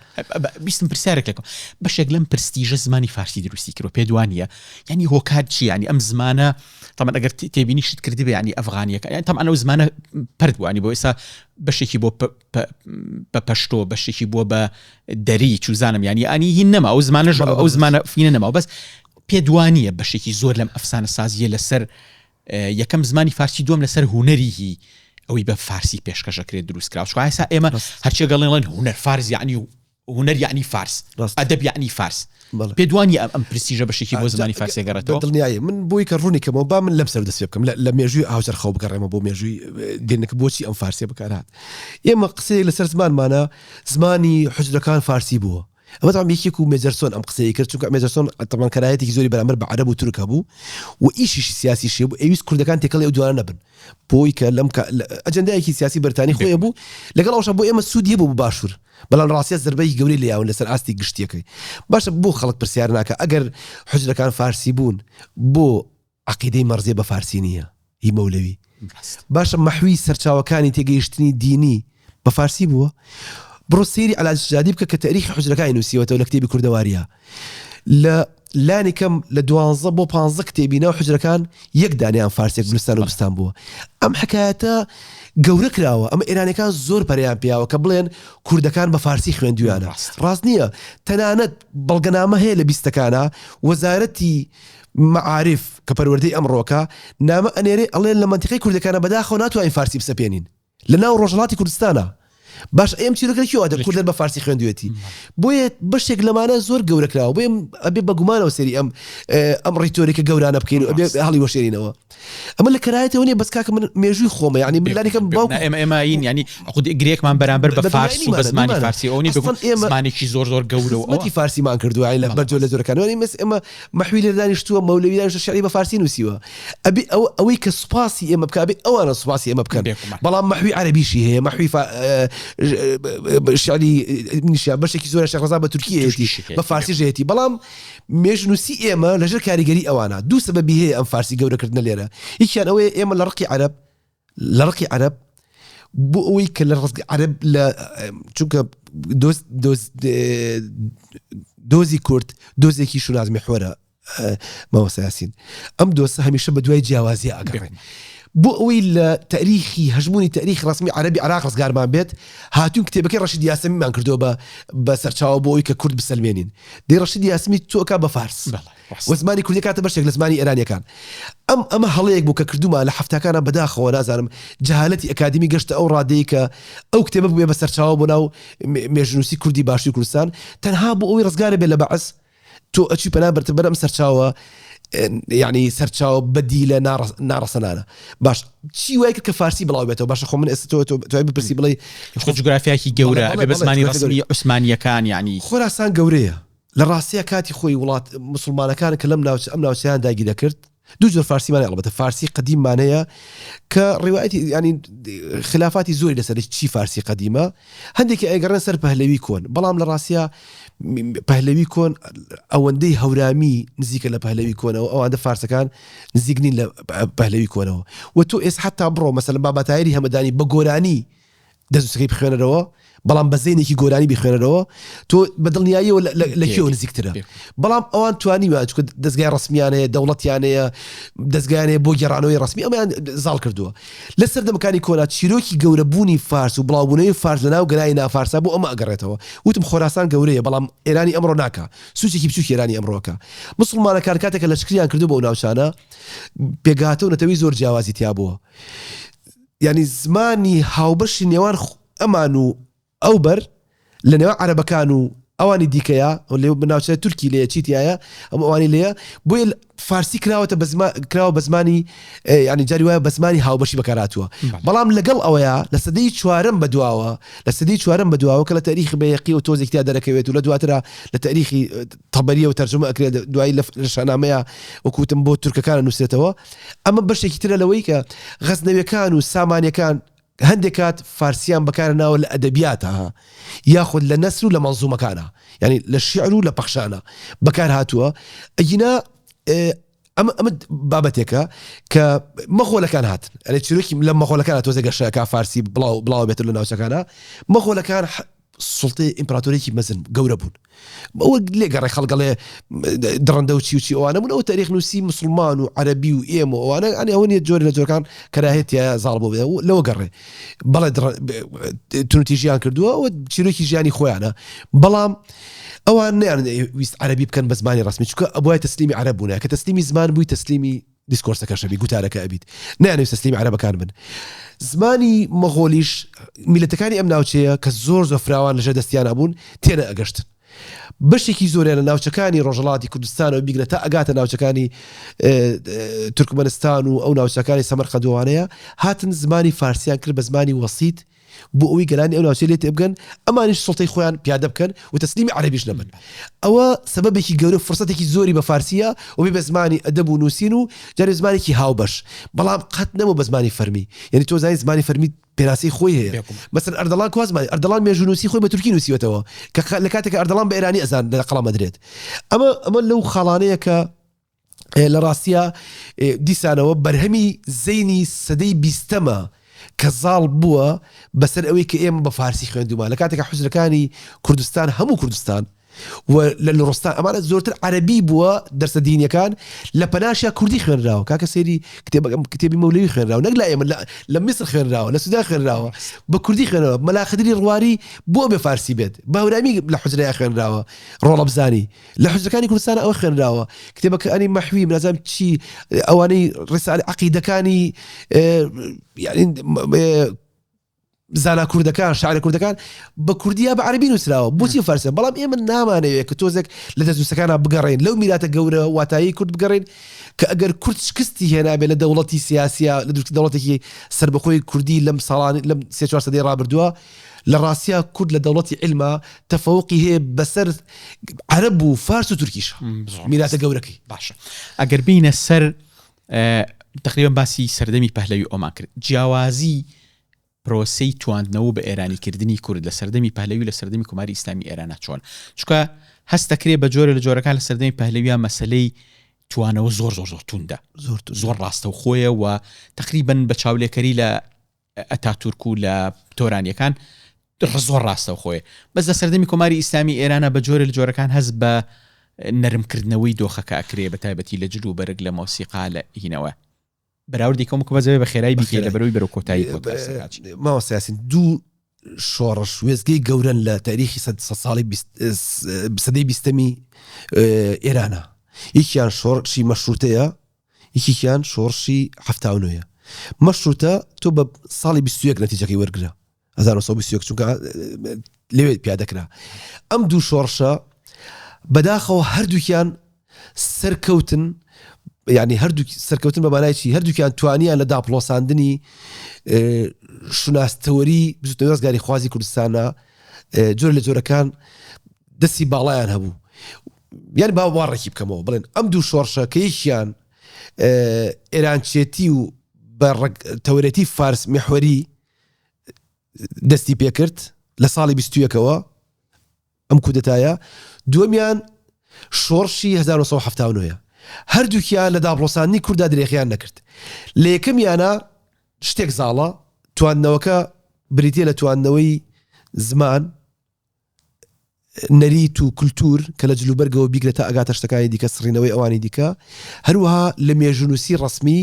بیستم پرسیارێک لەکەم بەشێک لەم پرستیژە زمانی فارسی دروستی کردوە پێت وانییە یعنی هۆکار چییە یعنی ئەم زمانە تەبعەن ئەگەر تێبینیشت کردبێ یعنی ئەفغانیەکە یعنی تەبعەن ئەو زمانە پەرت بوو یعنی بۆ ئێستا بەشێکی بۆ بە پەشتۆ بەشێکی بووە بە دەری چوزانم یعنی ئەنی هین نەما ئەو زمانەش ئەو زمانە فینە نەما بەس پێ دوانیە بەشێکی زۆر لەم ئەفسانە سازیە لەسەر یەکەم زمانی فارسی دوم لەسەر هوەریهی ئەوەی بە فارسی پێشکەشەکرێت دروست کرا چواسا ئێمە هەرچێ گەڵێن هوەر فارس یعنی و هونەر یەعنی فارس، ڕاستە. ئەدەب یەعنی فارس. بەڵێ. پێت وا نییە ئەم ئەم پرستیژە بەشێکی بۆ زمانی جا فارسی بە ئەگەڕێتەوە؟ دڵنیایی من بۆی کە ڕوونی کەمەوە با من لەم سەر دەست پێ بکەم لە لە مێژووی هاوچەرخەوە بگەڕێمەوە بۆ مێژووی دێنەکە بۆچی ئەم فارسیە بەکار هات ئێمە قسەیەک لەسەر زمانمانە زمانی حوجرەکان فارسی بووە ئەمە تەبعەن یەکێک و مێجەرسۆن ئەم قسەی کرد چونکە مێجەرسۆن تەبعەن کەراهەتێکی زۆری بەرامبەر بە عەرەب و تورک هەبوو و ئیشیشی سیاسیشی هەبوو ئەیویست کوردەکان تێکەڵی ئەو دوانە نەبن بۆی کە لەم ئەجەندایەکی سیاسی بەریتانی خۆی بوو لەگەڵ ئەوشا بۆ ئێمە سوودی هەبوو بۆ باشوور بەڵام ڕاستە زربەی گەورەی لێیاون لەسەر ئاستی گشتیەکەی باشە بۆ خەڵک پرسیار ناکە ئەگەر حجرەکان فارسی بوون بۆ عقیدەی مەرزیە بە فارسی نییە هی مەولەوی باشە مەحوی سەرچاوەکانی تێگەیشتنی دینی بە فارسی بووە بڕۆ سەیری عەلا سجادی بکە کە تاریخی حوجرەکانی نووسیوەتەوە لە کتێبی کوردەواریە لە لانی کەم لە دوانزە بۆ پانزە کتێبی ناو حوجرەکان یەک دانیان فارسێک گولستان و بستان بووە ئەم حکایەتە گەورە کراوە ئەمە ئێرانەکان زۆر پەریان پیاوە کە بڵێن کوردەکان بە فارسی خوێندویانە ڕاست نییە تەنانەت بەڵگەنامە هەیە لە بیستەکانە وەزارەتی مەعاریف کە پەروەردەی ئەمڕۆکە نامە ئەنێرێ ئەڵێن لە مەنتیقەی کوردەکانە بەداخەوە ناتوانین فارسی بسەپێنین لە ناو ڕۆژهەڵاتی کوردستانە باش ئەم چیرۆکە لە کوێوە کوردەر بە فارسی خوێندوێتی بۆیە بەشێک لەمانە زۆر گەورە کراوە بۆیە ئەبێ بە گومانەوە سەیری ئەم ئەم ڕیتۆریکە گەورانە بکەین و ئەبێ هەڵی وەشێنینەوە ئەمە لە کەرایەتەوە نییە بەس کاکە من مێژووی خۆمە یعنی من لانی کەم باوک ئێمە ئێمەین ینی خود گرێکمان بەرامبەر بە فارس و بە زمانی فارسی ئەو نیە ئێمە زمانێکی زۆر زۆر گەورە و خزمەتی فارسیمان کردووە یعنی لە بەر جۆر لە جۆرەکان یعنی مەس ئێمە مەحوی لێرە دانیشتووە مەولەوی دانیشتووە شیعری بە فارسی نووسیوە ئەبێ ئەو ئەوەی کە سوپاسی ئێمە بکا ئەبێ ئەوانە سوپاسی ئێمە بکەن بێگومان. بەڵام مەحوی عەرەبیشی هەیە مەحوی فا شیعری نیشە بەشێکی زۆر شێخ ڕەزا بە تورکی هەیەتی تورکیشی هەیە بە فارسیش هەیەتی بەڵام مێژنووسی ئێمە لەژێر کاریگەری ئەوانە دوو سەبەبی هەیە ئەم فارسی گەورەکردنە لێرە یەکیان ئەوەیە ئێمە لە ڕقی عەرەب لە ڕقی عەرەب بۆ ئەوەی کە لە ڕزگ عەرەب لە چونکە دۆز دۆز دۆزی کورد دۆزێکی شوناس میحوەرە مامۆستا یاسین ئەم دۆسە هەمیشە بە دوای جیاوازی ئاگەڕێن بۆ ئەوەی لە تاریخی هەژمونی تاریخ ڕسمی عەربی عراق ڕزگارمان بێت هاتوون کتێبەکەی ڕەشید یاسەمیمان کردووە بە بە سەرچاوە بۆ ئەوی کە کورد بسەلمێنین دەی ڕەشید یاسمی تۆکە بە فارس و زمانی کوردی کاتە بەشێک لە زمانی ئێرانیەکان ئەم ئەمە هەڵەیەک بوو کە کردومان لە حەفتاکانە بەداخەوە نازانم جەهالەتی ئەکادیمی گەشتە ئەو ڕادەیە کە ئەو کتێبە بووێ بە سەرچاوە بۆ ناو مێژنووسی کوردی باشووری کوردستان تەنها بۆ ئەوەی ڕزگارە بێت لە بەعس تۆ ئەچی پەنا بەرتە بەر ئەم سەرچاوە یعنی سەرچاوە بەدیلە ناڕەسەنانە باش چی وای کرد کە فارسی بڵاو بێتەوە باشە خۆ من ئێستا تۆ توای بپرسی بڵێ خۆ جوگرافیاکی گەورە ئەبێ بە زمانی ڕەسمی عوسمانیەکان یعنی خۆراسان گەورەیە لە ڕاستیە کاتی خۆی وڵات مسلمانەکان کە لەم ناوچە ئەم ناوچەیان داگیر دەکرد. دوو جۆر فارسیمان هەیە ئەڵبەتە فارسی قەدیممان هەیە کە ڕیوایەتی ینی خلافاتی زۆری لەسەر چی فارسی قەدیمە هەندێکی ئەگەڕێن سەر پەهلەوی کۆن بەڵام لە ڕاستە پەهلەوی کۆن ئەوەندەی هەورامی نزیکە لە پەهلەوی کۆنەوە ئەوەندە فارسەکان نزیک نین لە پەهلەوی کۆنەوە و تۆ ئێس حتا بڕۆ مەسەلەن باباتایری هەمەدانی بە گۆرانی دەستنووسەکەی بخوێنەرەوە بەڵام بە زەینێکی گۆرانی بیخوێنەرەوە تۆ بە دڵنیاییەوە لە کێوە نزیکترە بەڵام ئەوان توانیوە چونکە دەستگای ڕسمیان هەیە دەوڵەتیان هەیە دەستگایان هەیە بۆ گێڕانەوەی ڕسمی ئەمەیان زاڵ کردووە لە سەردەمەکانی کۆنا چیرۆکی گەورەبوونی فارس و بڵاوبوونەوەی فارس لە ناو گەلانی نافارسا بۆ ئەمە ئەگەڕێتەوە وتم خۆراسان گەورەیە بەڵام ئێرانی ئەمڕۆ ناکا سوچێکی بچوکی ئێرانی ئەمڕۆکە مسلمانەکان کاتێک کە لەشکریان کردو بەو ناوچانە پێکهاتە و نەتەوەی زۆر جیاوازی تیا بووە یانی زمانی هاوبەشی نێوان ئەمان و ئەو بەر لە نێوان عەرەبەکان و ئەوانی دیکەیە لێ ناوچە تورکی لێ چی تایە ئەم ئەوانی لێیە بۆیە فارسی کراوەتە بە زمان کراوە بە زمانی ینی جاری وایە بە زمانی هاوبەشی بەکارهاتووە بەڵام لەگەڵ ئەوەیە لە سەدەی چوارەم بەدواوە لە سەدەی چوارەم بەدواوە کە لە تاریخی بەیەقی و تۆزێک تیا دەرەکەوێت و لە دواترا لە تاریخی تەبەریە و تەرجمە ئەکرێت دوایی لە شانامەیە وەکوتم بۆ تورکەکان نووسێتەوە ئەمە بەشێکی ترە لەوەی کە غەزنەویەکان و سامانیەکان هەندێک کات فارسیان بەکار ناوە لە ئەدەبیاتە ها یاخود لە نەسر و لە مەنزومەکانە یعنی لە شیعر و لە پەخشانە بەکار هاتووە ئەگینا ئەمە ئەمە بابەتێکە کە مەغۆلەکان هاتن ئەرێ چیرۆکی لە مەغۆلەکان تۆزێ گەشەکە فارسی بڵاو بڵاو بێتە لە ناوچەکانە مەغۆلەکان سوڵتەی ئیمپراتۆریەکی مەزن گەورە بوون ئەوە لێگەڕێ خەڵگەڵێ دڕندە و چی و چی ئەوانە بوون ئەوە تاریخ نووسی مسلمان و عەربی و ئێمە ئەوانە ئەنی ئەوە نیە جۆری لە جۆرەکان کەراهێتیە زاڵ بۆ بێ لەوە گەڕێ بەڵێ تونتیژیان کردووە ئەوە چیرۆکی ژیانی خۆیانە بەڵام ئەوان نیان ویست عەربی بکەن بە زمانی ڕسمی چونکە ئەبوای تەسلیمی عەرەب بوونە کە تەسلیمی زمان بووی تەسلیمی discourse ەکەش ئەبی گوتارەکە ئەبیت نەیانەویست تەسلیمی عەرەبەکان بن زمانی مەغۆلیش میلەتەکانی ئەم ناوچەیە کە زۆر زۆر فراوان لەژێر دەستیانە بوون تێنە ئەگەشتن بەشێکی زۆریان لە ناوچەکانی ڕۆژهەڵاتی کوردستانەوە بیگرە تا ئەگاتە ناوچەکانی تورکمەنستان و ئەو ناوچەکانی سەمەرقەندوانەیە هاتن زمانی فارسیان کرد بە زمانی وەسیت بۆ ئەوەی گەلانی ئەو ناوچەیە لێ تێبگەن، ئەمانیش سوڵتەی خۆیان پیادە بکەن و تەسلیمی عەرەبیش نەبن. ئەوە سەبەبێکی گەورە و فرسەتێکی زۆری بە فارسییە و بێ بە زمانی ئەدەب و نووسین و جارێ زمانێکی هاوبەش. بەڵام قەت نەبووە بە زمانی فەرمی. یانی تۆ زانی زمانی فەرمی پێناسەی خۆی هەیە. مەسەلەن ئەردەڵان کوا زمانی؟ ئەردەڵان مێژوونووسی خۆی بە تورکی نووسیوەتەوە کە لە کاتێکا ئەردەڵان بە ئێرانی ئەزان لە قەڵەم ئەدرێت. ئەمە ئەمە لەو خاڵانەیە کە لە ڕاستیا دیسانەوە بەرهەمی زەینی سەدەی بیستەمە کە زاڵ بووە بەسەر ئەوەی کە ئێمە بە فارسی خوێندومان لە کاتێکا حوجرەکانی کوردستان هەموو کوردستان و لە لوڕستان ئەمانە زۆرتر عەرەبی بووە دەرسە دینیەکان لە پەناشیا کوردی خوێنراوە کاکە سەیری کتێبەکەم کتێبی مەولەوی خوێنراوە نەک لای ئێمە لە میسر خوێنراوە لە سودان خوێنراوە بە کوردی خوێنراوە مەلا خدری ڕواری بۆ بێ فارسی بێت بە هەورامی لە حوجرەیا خوێنراوە ڕۆڵە بزانی لە حوجرەکانی کوردستان ئەوە خوێنراوە کتێبەکانی مەحوی نازانم چی ئەوانەی ڕسالە عەقیدەکانی یعنی زانا کوردەکان شاعرە کوردەکان بە کوردی یا بە عەربی نووسراوە بۆچی فارسە بەڵام ئێمە نامانەوێت کە تۆزێک لە دەستنووسەکانە بگەڕێین لەو میراتە گەورە واتایی کورد بگەڕێین کە ئەگەر کورد شکستی هێنابێ لە دەوڵەتی سیاسیە لە دروست دەوڵەتێکی سربەخۆی کوردی لەم ساڵان لەم سێ چوار سەدەی ڕابردووە لە ڕاستیا کورد لە دەوڵەتی عیلما تەفەوقی هەیە بەسەر عەرەب و فارس و تورکیش میراتە گەورەکەی. باشە ئەگەر بینە سەر تقریبا باسی سەردەمی پەهلەوی ئۆمان کرد جیاوازی پرۆسەی تواندنەوە بە ئێرانی کردنی کورد لە سەردەمی پەهلەوی لە سەردەمی کۆماری ئیسلامی ئێرانە چۆن چونکە هەست دەکرێ بە جۆرە لە جۆرەکان لە سەردەمی پەهلەویا مەسلەی توانەوە زۆر زۆر زۆر توندە زۆر زۆر ڕاستەوخۆیە و تقریبن بە چاولێکەری لە ئەتاتورک و لە تۆرانیەکان زۆر ڕاستەوخۆیە بەس لە سەردەمی کۆماری ئیسلامی ئێرانە بە جۆرە لە جۆرەکان هەست بە نەرمکردنەوەی دۆخەکە ئەکرێ بە تایبەتی لە جل و بەرگ لە مۆسیقا لە هینەوە بەراوردی کەم کە بەزەوێ بە خێرایی بیکەی لە بەرەوەی بەرەو کۆتایی پۆدکاستەکە مامۆستا یاسین دوو شۆڕش وێستگەی گەورەن لە تاریخی سەد ساڵی سەدەی بیستەمی ئێرانە یەکیان شۆڕشی مەشروتەیە یەکێکیان شۆڕشی 79ە مەشروتە تۆ بە ساڵی 21 نەتیجەکەی وەرگرە 1921 چونکە لەوێ پیادەکرا ئەم دوو شۆڕشە بەداخەوە هەردووکیان سەرکەوتن یعنی هەردوو سەرکەوتن بە مانای چی هەردووکیان توانیان لە داپڵۆساندنی شوناستەوەری بزوتنەوەی ڕزگاری خوازی کوردستانە جۆر لە جۆرەکان دەستی باڵایان هەبوو یان با وا ڕێکی بکەمەوە بڵێن ئەم دوو شۆڕشە کە یەکیان ئێرانچێتی و بە تەوەرێتی فارس میحوەری دەستی پێکرد لە ساڵی 21ەوە ئەم کودەتایە، دووەمیان شۆڕشی 1970 ە. هەردووکیان لە داپڵۆساندنی کورددا درێغیان نەکرد. لە یەکەمیانا شتێک زاڵە، تواندنەوەکە بریتییە لە تواندنەوەی زمان، نەریت و کولتوور کە لە جلوبەرگەوە بیگرە تا ئەگاتە شتەکانی دیکە، سڕینەوەی ئەوانی دیکە، هەروەها لە مێژوونووسی ڕەسمی،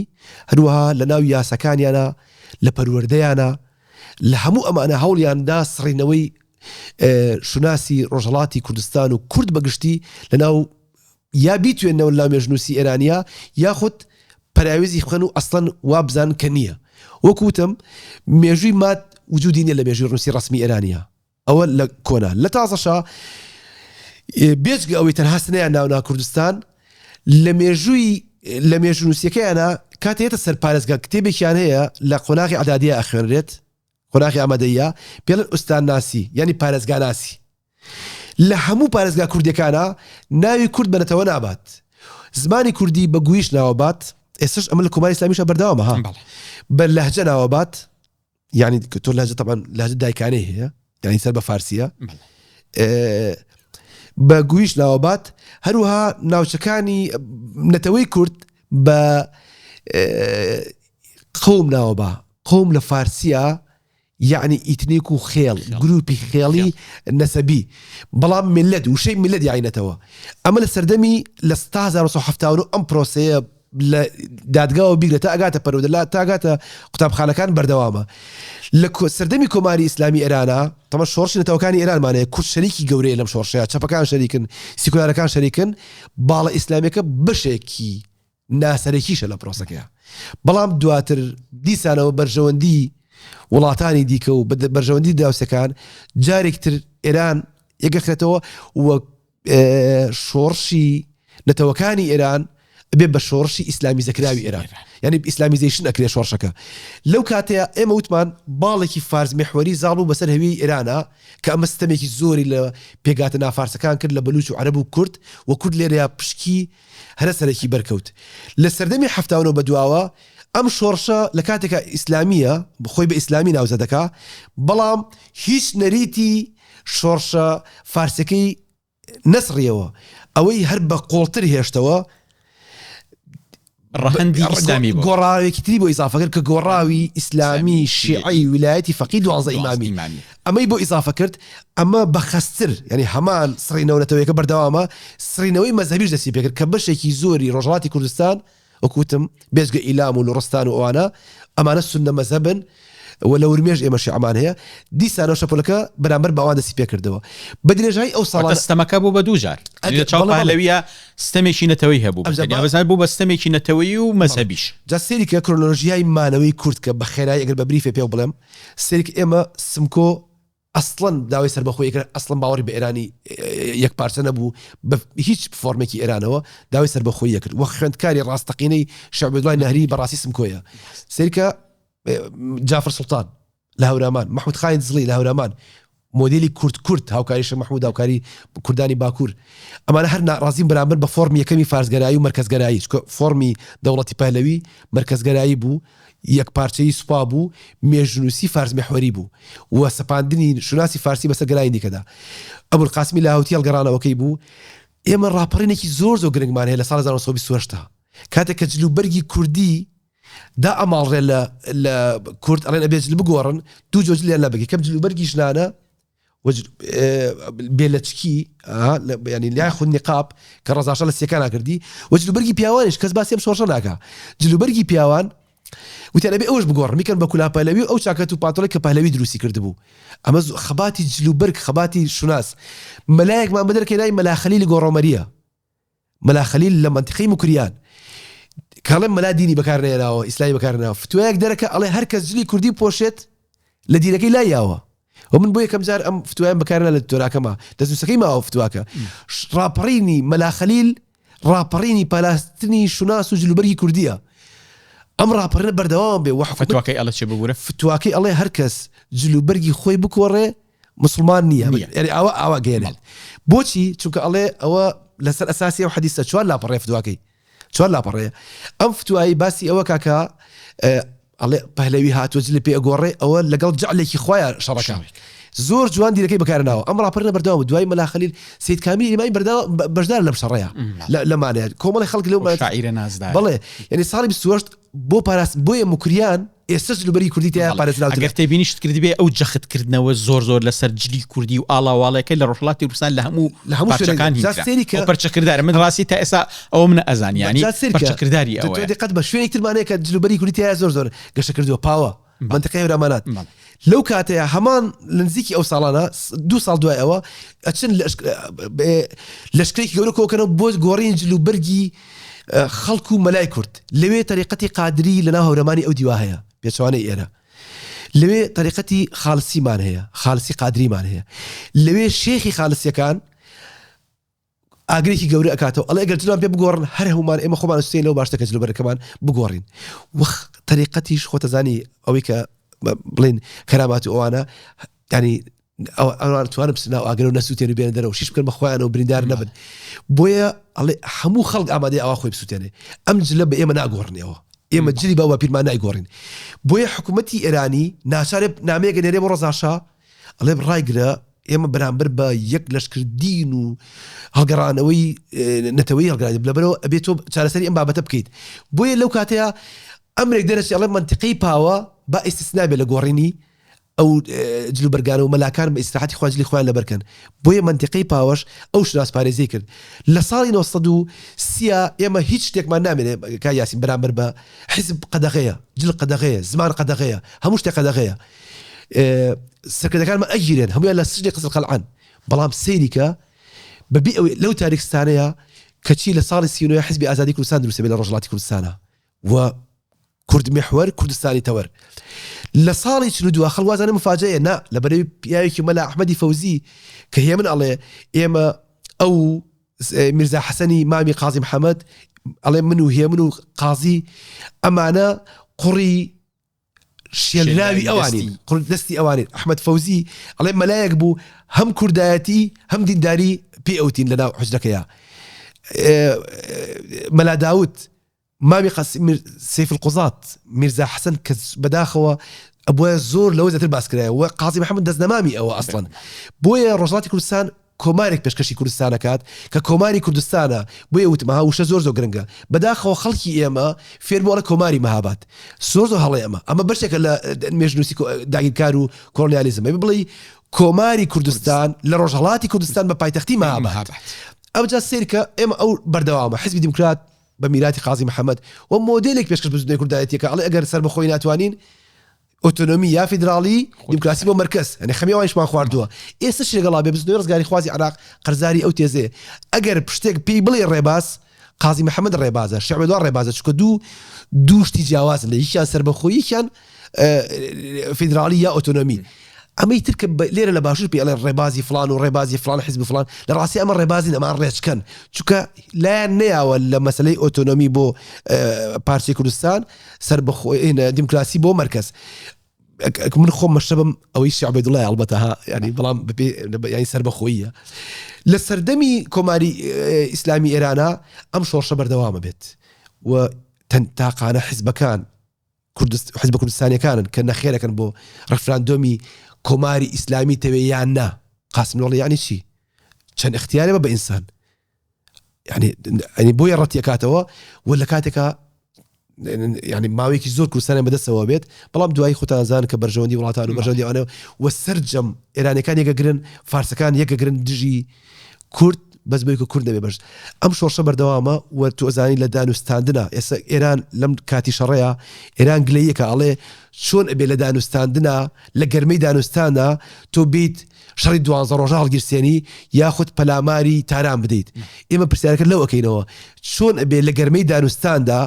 هەروەها لە ناو یاساکانیانا، لە پەروەردەیانا، لە هەموو ئەمانە هەوڵیان دا سڕینەوەی شوناسی ڕۆژهەڵاتی کوردستان و کورد بە گشتی لە ناو یا بیتوێنەوە لە ناو مێژنووسی ئێرانیا یاخود پەراوێزی بخەن و ئەسڵەن وابزان کە نییە. وەکو وتم مێژووی ماد وجودی نییە لە مێژووی ڕنووسی ڕەسمی ئێرانیا. ئەوە لە کۆنا. لە تازەشا بێجگە ئەوەی تەنها سنەیان ناونا کوردستان لە مێژووی لە مێژوونووسیەکەیانە کاتێ یەتە سەر پارێزگا کتێبێکیان هەیە لە قۆناغی عدادیە ئەخوێنرێت قۆناغی ئامادەیە پێڵن ئوستانناسی یعنی پارێزگاناسی لە هەموو پارێزگا کوردیەکانە ناوی کورد بە نەتەوە نابات زمانی کوردی بە گویش ناوەبات ئێستش ئەمە لە کۆماری ئیسلامیشە بەردەوامە ها بە لەهجە ناوەبات یعنی تۆ لەهجە تەبعەن لەهجە دایکانەی هەیە یعنی سەر بە فارسیە بە گویش ناوەبات هەروەها ناوچەکانی نەتەوەی کورد بە قوم ناوەبا قوم لە فارسیە یعنی ئیتنیک و خێڵ گروپی خێڵی نەسەبی بەڵام میلەت وشەی میلەت یاینەتەوە ئەمە لە سەردەمی لە 1970 ئەم پرۆسەیە لە دادگاوە بیگرە تا ئەگاتە پەروەردە لە تا ئەگاتە قوتابخانەکان بەردەوامە لە سەردەمی کۆماری ئیسلامی ئێرانە تەمە شۆڕشی نەتەوەکانی ئێرانمان هەیە کورد شەریکی گەورەیە لەم شۆڕشەیە چەپەکان شەریکن سیکولارەکان شەریکن باڵە ئیسلامیەکە بەشێکی ناسەرەکیشە لە پرۆسەکەیە بەڵام دواتر دیسانەوە بەرژەوەندی وڵاتانی دیکە و بەرژەوەندی دراوسەکان جارێکتر ئێران یەکەخرێتەوە و شۆڕشی نەتەوەکانی ئێران ئەبێ بە شۆڕشی ئیسلامیزەکراوی ئێران یعنی ئیسلامیزیشن ئەکرێ شۆڕشەکە لەو کاتەیە ئێمە وتمان باڵێکی فارس میحوەری زاڵ بوو بەسەر هەویەی ئێرانە کە ئەمە ستەمێکی زۆری لە پێگاتە نافارسەکان کرد لە بەلوچ و عەرەب و کورد و کورد لێرەیا پشکی هەرە سەرەکی بەرکەوت لە سەردەمی 79 بەدواوە ئەم شۆڕشە لە کاتێکا ئیسلامیە خۆی بە ئیسلامی ناوزە دەکا بەڵام هیچ نەریتی شۆڕشە فارسەکەی نەسڕیەوە، ئەوەی هەر بە قۆڵتر هێشتەوە ڕەهەندی ئیسلامی بوو. گۆڕاوێکی تری بۆ ئیزافە کرد کە گۆڕاوی ئیسلامی شیعی ویلایەتی فەقی دوانزە ئیمامی ئەمەی بۆ ئیزافە کرد ئەمە بە خەستتر یعنی هەمان سڕینەوە نەتەوەیەکە بەردەوامە سڕینەوەی مەزهەبیش دەستی پێکرد کە بەشێکی زۆری ڕۆژهەڵاتی کوردستان وەک وتم بێجگە ئیلام و لوڕستان و ئەوانە ئەمانە سوننە مەزهەبن و لە ورمێش ئێمە شیعەمان هەیە دیسانەوە شەپۆلەکە بەرامبەر بە ئەوان دەستی پێکردەوە بە درێژایی ئەو ساڵانە ستەمەکە بوو بە دوو جار لە چاو پەهلەویە ستەمێکی نەتەوەی هەبوو بەس بوو بە ستەمێکی نەتەوەیی و مەزهەبیش. جا سەیری کە کرۆنۆلۆژیای مانەوەی کورد کە بە خێرایی ئەگەر بە brief ێ پێو بڵێم سەیری کە ئێمە سمکۆ ئەسڵەن داوای سەربەخۆیی کرد ئەسڵەن باوەڕی بە ئێرانی یەک پارچە نەبوو بە هیچ فۆرمێکی ئێرانەوە داوای سەربەخۆیی کرد وە خوێندکاری ڕاستەقینەی شێخ عوبەیدوڵای نەهری بەڕاستی سمکۆیە سەیرکە جافر سوڵتان لە هەورامان مەحمود خانی دزڵی لە هەورامان مۆدێلی کورد کورد هاوکاری شێخ مەحمود هاوکاری کوردانی باکوور ئەمانە هەر ناڕازین بەرامبەر بە فۆرمی یەکەمی فارسگەرایی و مەرکەزگەرایی چونکە فۆرمی دەوڵەتی پەهلەوی مەرکەزگەرایی بوو یەکپارچەیی سوپا بوو، مێژوونووسی فارس میحوەری بوو و سەپاندنی شوناسی فارسی بەسەر گەلانی دیکەدا. ئەبولقاسمی لاهوتی هەڵگەڕانەوەکەی بوو. ئێمە ڕاپەڕینێکی زۆر زۆر گرنگمان هەیە لە ساڵی 1928 تا کاتێک کە جلوبەرگی کوردی دائەماڵرێ لە لە کورد ئەڵێن ئەبێ جل بگۆڕن دوو جۆر جلیان لەبەر یەکەم جلوبەرگی ژنانە بێ لەچکی ینی لای خود نقاب کە ڕزاشە لە سیەکان کردی و جلوبەرگی پیاوانیش کەس باسی ئەم شۆڕشە ناکا جلوبەرگی پیاوان وتیان ئەبێ ئەوش بگۆڕن میکەن بە کولا پەهلەوی و ئەو چاکەت و پاتۆڵی کە پەهلەوی دروستی کردبوو ئەمە خەباتی جلوبەرگ خەباتی شوناس مەلایەکمان بەدەرکەی ناوی مەلا خەلیلی گۆڕۆمەریە مەلا خەلیل لە مەنتیقەی موکریان کە ئەڵێم مەلا دینی بەکار نەهێناوە ئیسلامی بەکار نەهێناوە فتوایەک دەرەکە ئەڵێ هەر کەس جلی کوردی بپۆشێت لە دینەکەی لای یاوە و من بۆ یەکەم جار ئەم فتوایان بەکارنا لە دکتۆراکەما دەستنووسەکەی ماوە فتواکە ڕاپەڕینی مەلا خەلیل ڕاپەڕینی پاراستنی شوناس و جلوبەرگی کوردیە ئەم ڕاپەڕینە بەردەوام بێ وە حکومەت فتواکەی ئەڵێ چی ببورە فتواکەی ئەڵێ هەر کەس جلوبەرگی خۆی بکۆڕێ مسلمان نییە یعنی ئاوا ئاوا گەێنێت بۆچی چونکە ئەڵێ ئەوە لەسەر ئەساسی ئەو حەدیسە چوار لاپەڕێ فتواکەی. چوار لاپەڕەیە ئەم فتوایی باسی ئەوە کاکە ئەڵێ پەهلەوی هاتووە جلی پێ ئەگۆڕێ ئەوە لەگەڵ جەعلێکی خوایە شەڕەکە زۆر جوان دیرەکەی بەکارناوە ئەم ڕاپەرنە بەردەوام بوو دوای مەلا خەلیل سید کامیل ئیمامی بەردەوام بەشدار لەم شەڕەیە لەمانەیە کۆمەڵی خەڵک لەو شاعیرە نازدار بەڵێ یعنی ساڵی 28 بۆ پاراست بۆیە موکریان ئێستە جلوبەرگی کوردی تیا پارێزراوترە. ئەگەر تێبینیشت کردبێ ئەو جەخت کردنەوە زۆر زۆر لەسەر جلی کوردی و ئاڵاواڵەکەی لە ڕۆژهەڵاتی کوردستان لە هەموو لە هەموو شوێنێک پارچەکان جا هینرا سەیری کە ئەو پەرچەکردارە من ڕاستی تا ئێستا ئەوەم نەئەزانی یانی جا سەیری کە پەرچەکرداری تۆ ئەوەیە. دیقەت بە شوێنێک ترمان هەیە کە جلوبەرگی کوردی تیا زۆر زۆر گەشە کردووە پاوە بەڵێ مەنتیقەی هەورامانات بەڵێ. لەو کاتەیە هەمان لە نزیکی ئەو ساڵانە دوو ساڵ دوای ئەوە ئەچن لەشکرێکی گەورە کۆکەنەوە بۆ گۆڕین جلوبەرگی خەڵک و مەلای کورد لەوێ تەریقەتی قادری لەناو هەورەمانی ئەو دیوا هەیە پێچەوانەی ئێرە لەوێ تەریقەتی خالسیمان هەیە خالسی قادریمان هەیە لەوێ شێخی خالسیەکان ئاگرێکی گەورە ئەکاتەوە ئەڵێ ئەگەر جلمان پێ بگۆڕن هەر هەمومان ئێمە خۆمان سوێن لەو باشتە کە جلوبەرەکەمان بگۆڕین وەخ تەریقەتیش خۆتەزانی ئەوەی کە بڵین کەرامات و ئەوانە ینی ئەوان توانن بچنە ناو ئاگرەوە نەسووتێن و بێنە دەرەوە شیش بکەن بە خۆیانەوە بریندار نەبن بۆیە ئەڵێ هەموو خەڵک ئامادەی ئەوە خۆی بسووتێنێ ئەم جلە بە ئێمە ناگۆڕنەوە ئێمە جلی باو باپیرمان نایگۆڕین بۆیە حکوومەتی ئێرانی ناچارێ نامەیەکە نێرێ بۆ ڕەزاشا ئەڵێ ڕایگرە ئێمە بەرامبەر بە یەک لەشکردین و هەڵگەڕانەوەی نەتەوەی هەڵگران لەبەرەوە ئەبێت تۆ چارەسەری ئەم بابەتە بکەیت بۆیە لەو کاتەیە ئەمرێک دەرەچێ ئەڵێ منتیقەی پاوە با ئیستیسنا بێ لە گۆڕینی ئەو جلوبەرگانە و مەلاکان بە ئیسراحەتی خۆیان جلی خۆیان لەبەر کەن. بۆیە مەنتیقەی پاوەش ئەو شوناسپارێزیەی کرد. لە ساڵی 930 ئێمە هیچ شتێکمان نامێنێ کاک یاسین بەرامبەر بە حیزب قەدەغەیە، جل قەدەغەیە، زمان قەدەغەیە، هەموو شتێک قەدەغەیە. سەرکردەکانمان ئەگیرێن هەموویان لە سجنی قزل قەلعەن. بەڵام سەیری کە بەبێ ئەوەی لەو تاریکستانەیە کەچی لە ساڵی 39 حیزبی ئازادی کوردستان دروست دەبێت لە ڕۆژهەڵاتی کوردستانا و کورد میحوەر کوردستانی تەوەر لە ساڵی 42 خەڵک وازانێ مفاجەیە نا لە بەرەوی پیاوێکی مەلا ئەحمەدی فەوزی کە هێمن ئەڵێ ئێمە ئەو میرزا حەسەنی مامی قازی محەممەد ئەڵێ من و هێمن و قازی ئەمانە قوڕی شێلراوی ئەوانی قڕ دەستی ئەوانی ئەحمد فەوزی ئەڵێ مەلایەک بوو هەم کوردایەتی هەم دینداری پێ ئەوتین لەناو حجرەکەیە مەلا داود مامی قاسم سیف القوزات میرزا حەسەن کە بەداخەوە ئەبوایە زۆر لەوە زیاتر باس کرایە و قازی محەممەد دەست نەمامی ئەوە ئەسڵەن بۆیە ڕۆژهەڵاتی کوردستان کۆمارێک پێشکەشی کوردستان ئەکات کە کۆماری کوردستانە بۆیە وتم ها وشە زۆر زۆر گرنگە بەداخەوە خەڵکی ئێمە فێر بووە ئەڵێ کۆماری مەهاباد زۆر زۆر هەڵەیە ئەمە ئەمە بەشێکە لە مێژنووسی داگیرکار و کۆڵۆنیالیزم ئەبێ بڵێی کۆماری کوردستان لە ڕۆژهەڵاتی کوردستان بە پایتەختی مەهاباد ئەوجا سەیرکە ئێمە ئەو بەردەوامە حزبی دیموکرات بە میراتی قازی محەمەد و مۆدێلێک پێشکەش بزوتنەوەی کوردایەتیەکە ئەڵێ ئەگەر سەربەخۆیی ناتوانین ئۆتۆنۆمی یا فیدراڵی دیموکراسی بۆ مەرکەز یعنی خەمی ئەوانیشمان خواردووە ئێستاش لەگەڵا بێ بزوتنەوەی ڕزگاریخوازی عێراق قەرزاری ئەو تێزەیە ئەگەر شتێک پێی بڵێ ڕێباز قازی محەمەد ڕێبازە شێخ عوبەیدوڵا ڕێبازە چونکە دوو دوو شتی جیاوازن لە یەکیان سەربەخۆیی یەکیان فیدراڵی یا ئۆتۆنۆمی ئەمەی تر کە لێرە لە باشوور پێ ئەڵێن ڕێبازی فلان و ڕێبازی فلان حزب فلان لە ڕاستی ئەمە ڕێبازین ئەمان ڕێچکەن چونکە لایەن نەیاوە لە مەسلەی ئۆتۆنۆمی بۆ پارچەی کوردستان سەر بەخۆی دیموکراسی بۆ مەرکەز من خۆم مەشرەبم ئەوەی شێخ عوبەیدوڵای ئەڵبەتە ها ینی بەڵام بەپێ ینی سەربەخۆییە لە سەردەمی کۆماری ئیسلامی ئێرانە ئەم شۆڕشە بەردەوامە بێت و تاقانە حزبەکان حزبە کوردستانیەکانن کە نەخێرەکەن بۆ ڕفراندۆمی کۆماری ئیسلامی تەوێ یان نا قاسملۆڵ یعنی چی چەند اختیارێ بە بە ئینسان ینی بۆیە ڕەتیەکاتەوە و لە کاتێکا ینی ماوەیەکی زۆر کوردستانیان بەدەستەوە بێت بەڵام دوایی خۆتانزان کە بەرژەوەندی وڵاتان و بەرژەوەندی ئەوانە و سەرجەم ئێرانەکان یەکەگرن فارسەکان یەکەگرن دژی کورد بەس بۆی کە کورد نەبێ بەش ئەم شۆڕشە بەردەوامە و تۆ ئەزانی لە دانوستاندنا ئێستا ئێران لەم کاتی شەڕەیە ئێران گلەیەکە ئەڵێ چۆن ئەبێ لە دانوستاندنا لە گەرمەی دانوستاندا تۆ بیت شەڕی دوانزە ڕۆژە هەڵگیرسێنی یاخود پەلاماری تاران بدەیت ئێمە پرسیارەکە لەو ئەکەینەوە چۆن ئەبێ لە گەرمەی دانوستاندا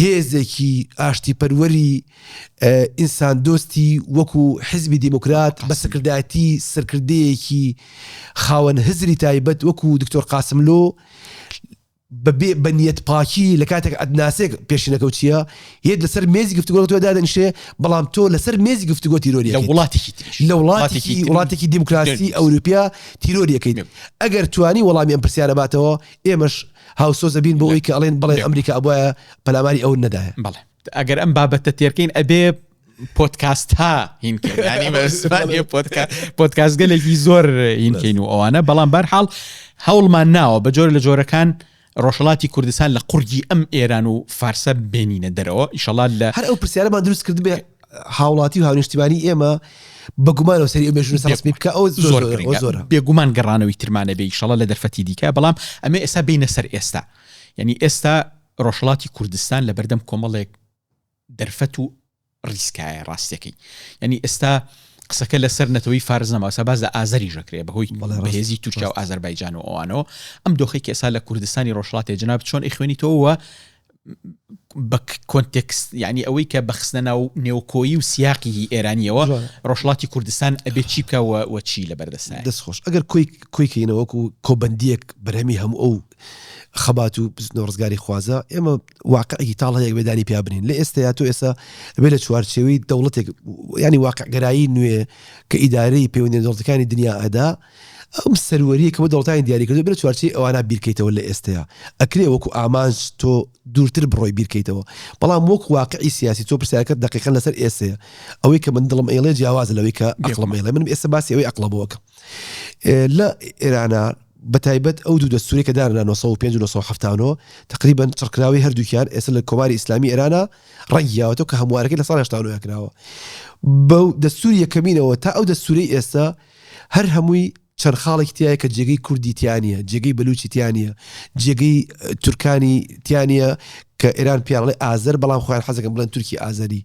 هێزێکی ئاشتیپەروەری ئینساندۆستی وەکو حیزبی دیموکرات بە سەرکردایەتی سەرکردەیەکی خاوەن هزری تایبەت وەکو دکتۆر قاسملۆ. بە بێ بە نیەت پاکی لە کاتێک ئەتناسێک پێشینەکەو چیە یەت لەسەر مێزی گفتوگۆ تۆ دادەنیشێ بەڵام تۆ لەسەر مێزی گفتوگۆ تیرۆری لە وڵاتێکی تریش لە وڵاتێکی وڵاتێکی دیموکراسی ئەوروپیا تیرۆری ئەکەیت ئەگەر توانی وەڵامی ئەم پرسیارە باتەوە ئێمەش هاوسۆز ئەبین بۆ ئەوەی کە ئەڵێن بەڵێ ئەمریکا ئەبوایە پەلاماری ئەو نەدایە. بەڵێ ئەگەر ئەم بابەتە تێرکەین ئەبێ پۆدکاست ها هینکەین ینی بەزمانی پۆدکاستگەلێکی زۆر هینکەین و ئەوانە بەڵام بەرحاڵ هەوڵمان ناوە بە جۆر لە جۆرەکان ڕۆژهەڵاتی کوردستان لە قوڕگی ئەم ئێران و فارسە بێنینە دەرەوە ئیشەڵا لە هەر ئەو پرسیارەمان دروست کردبێ هاوڵاتی و هاونیشتیمانی ئێمە بە گومانەوە سەری ئەو مێژوونووسە ڕەسمی بکە ئەو زۆر زۆر زۆرە بێگومان گەڕانەوەی ترمانە بێ ئیشەڵا لە دەرفەتی دیکە بەڵام ئەمە ئێستا بینە سەر ئێستا یعنی ئێستا ڕۆژهەڵاتی کوردستان لە بەردەم کۆمەڵێک دەرفەت و ڕیسکایە ڕاستیەکەی یعنی ئێستا قسەکە لەسەر نەتەوەی فارس نەما ئێستا باس لە ئازەریش ئەکرێ بەهۆی بەهێزی تورکیا و ئازەربایجان و ئەوانەوە ئەم دۆخێک کە ئێستا لە کوردستانی ڕۆژهەڵاتێ جناب چۆن ئەیخوێنیتەوە و بە کۆنتێکست یعنی ئەوەی کە بە خستنە ناو نێوکۆیی و سیاقی ئێرانیەوە ڕۆژهەڵاتی کوردستان ئەبێ چی بکە و چی لە بەردەستایە؟ دەست خۆش ئەگەر کۆی کۆی کەینەوە وەکو کۆبەندیەک بەرهەمی هەموو ئەو خەبات و بزوتنەوە ڕزگاری خوازە ئێمە واقعێکی تاڵ هەیە بێ دانی پیا بنین لە ئێستایا تۆ ئێستا ئەبێ لە چوارچێوەی دەوڵەتێک ینی واقعگەرایی نوێ کە ئیدارەی پەیوەندی دەوڵەتەکانی دنیا ئەدا ئەم سەروەریە کە بۆ دەوڵەتانی دیاری کردو بێ چوارچێوەی ئەوانە بیرکەیتەوە لە ئێستایا ئەکرێ وەکو ئامانج تۆ دوورتر بڕۆی بیرکەیتەوە بەڵام وەک واقعی سیاسی تۆ پرسیارەکەت دەقیقەن لەسەر ئێستەیە ئەوەی کە من دڵم ئەیڵێ جیاوازە لەوەی کە ئەقڵم ئەیڵێ من ئێستا باسی ئەوەی ئەقڵە بۆ ئەکەم لە ئێرانە بەتایبەت ئەو دوو دەستوورەی کە دانرا 905 و 979 تقریبا چڕکراوەی هەردووکیان ئێستا لە کۆماری ئیسلامی ئێرانە ڕەنگی یاوەتەوە کە هەموارەکەی لە ساڵی 89 کراوە بەو دەستووری یەکەمینەوە تا ئەو دەستوورەی ئێستا هەر هەمووی چەند خاڵێکی تایە کە جێگەی کوردی تیا نییە جێگەی بەلوچی تیا نییە جێگەی تورکانی تیا نییە کە ئێران پیاڵێ ئازەر بەڵام خۆیان حەزەکەن بڵێن تورکی ئازەری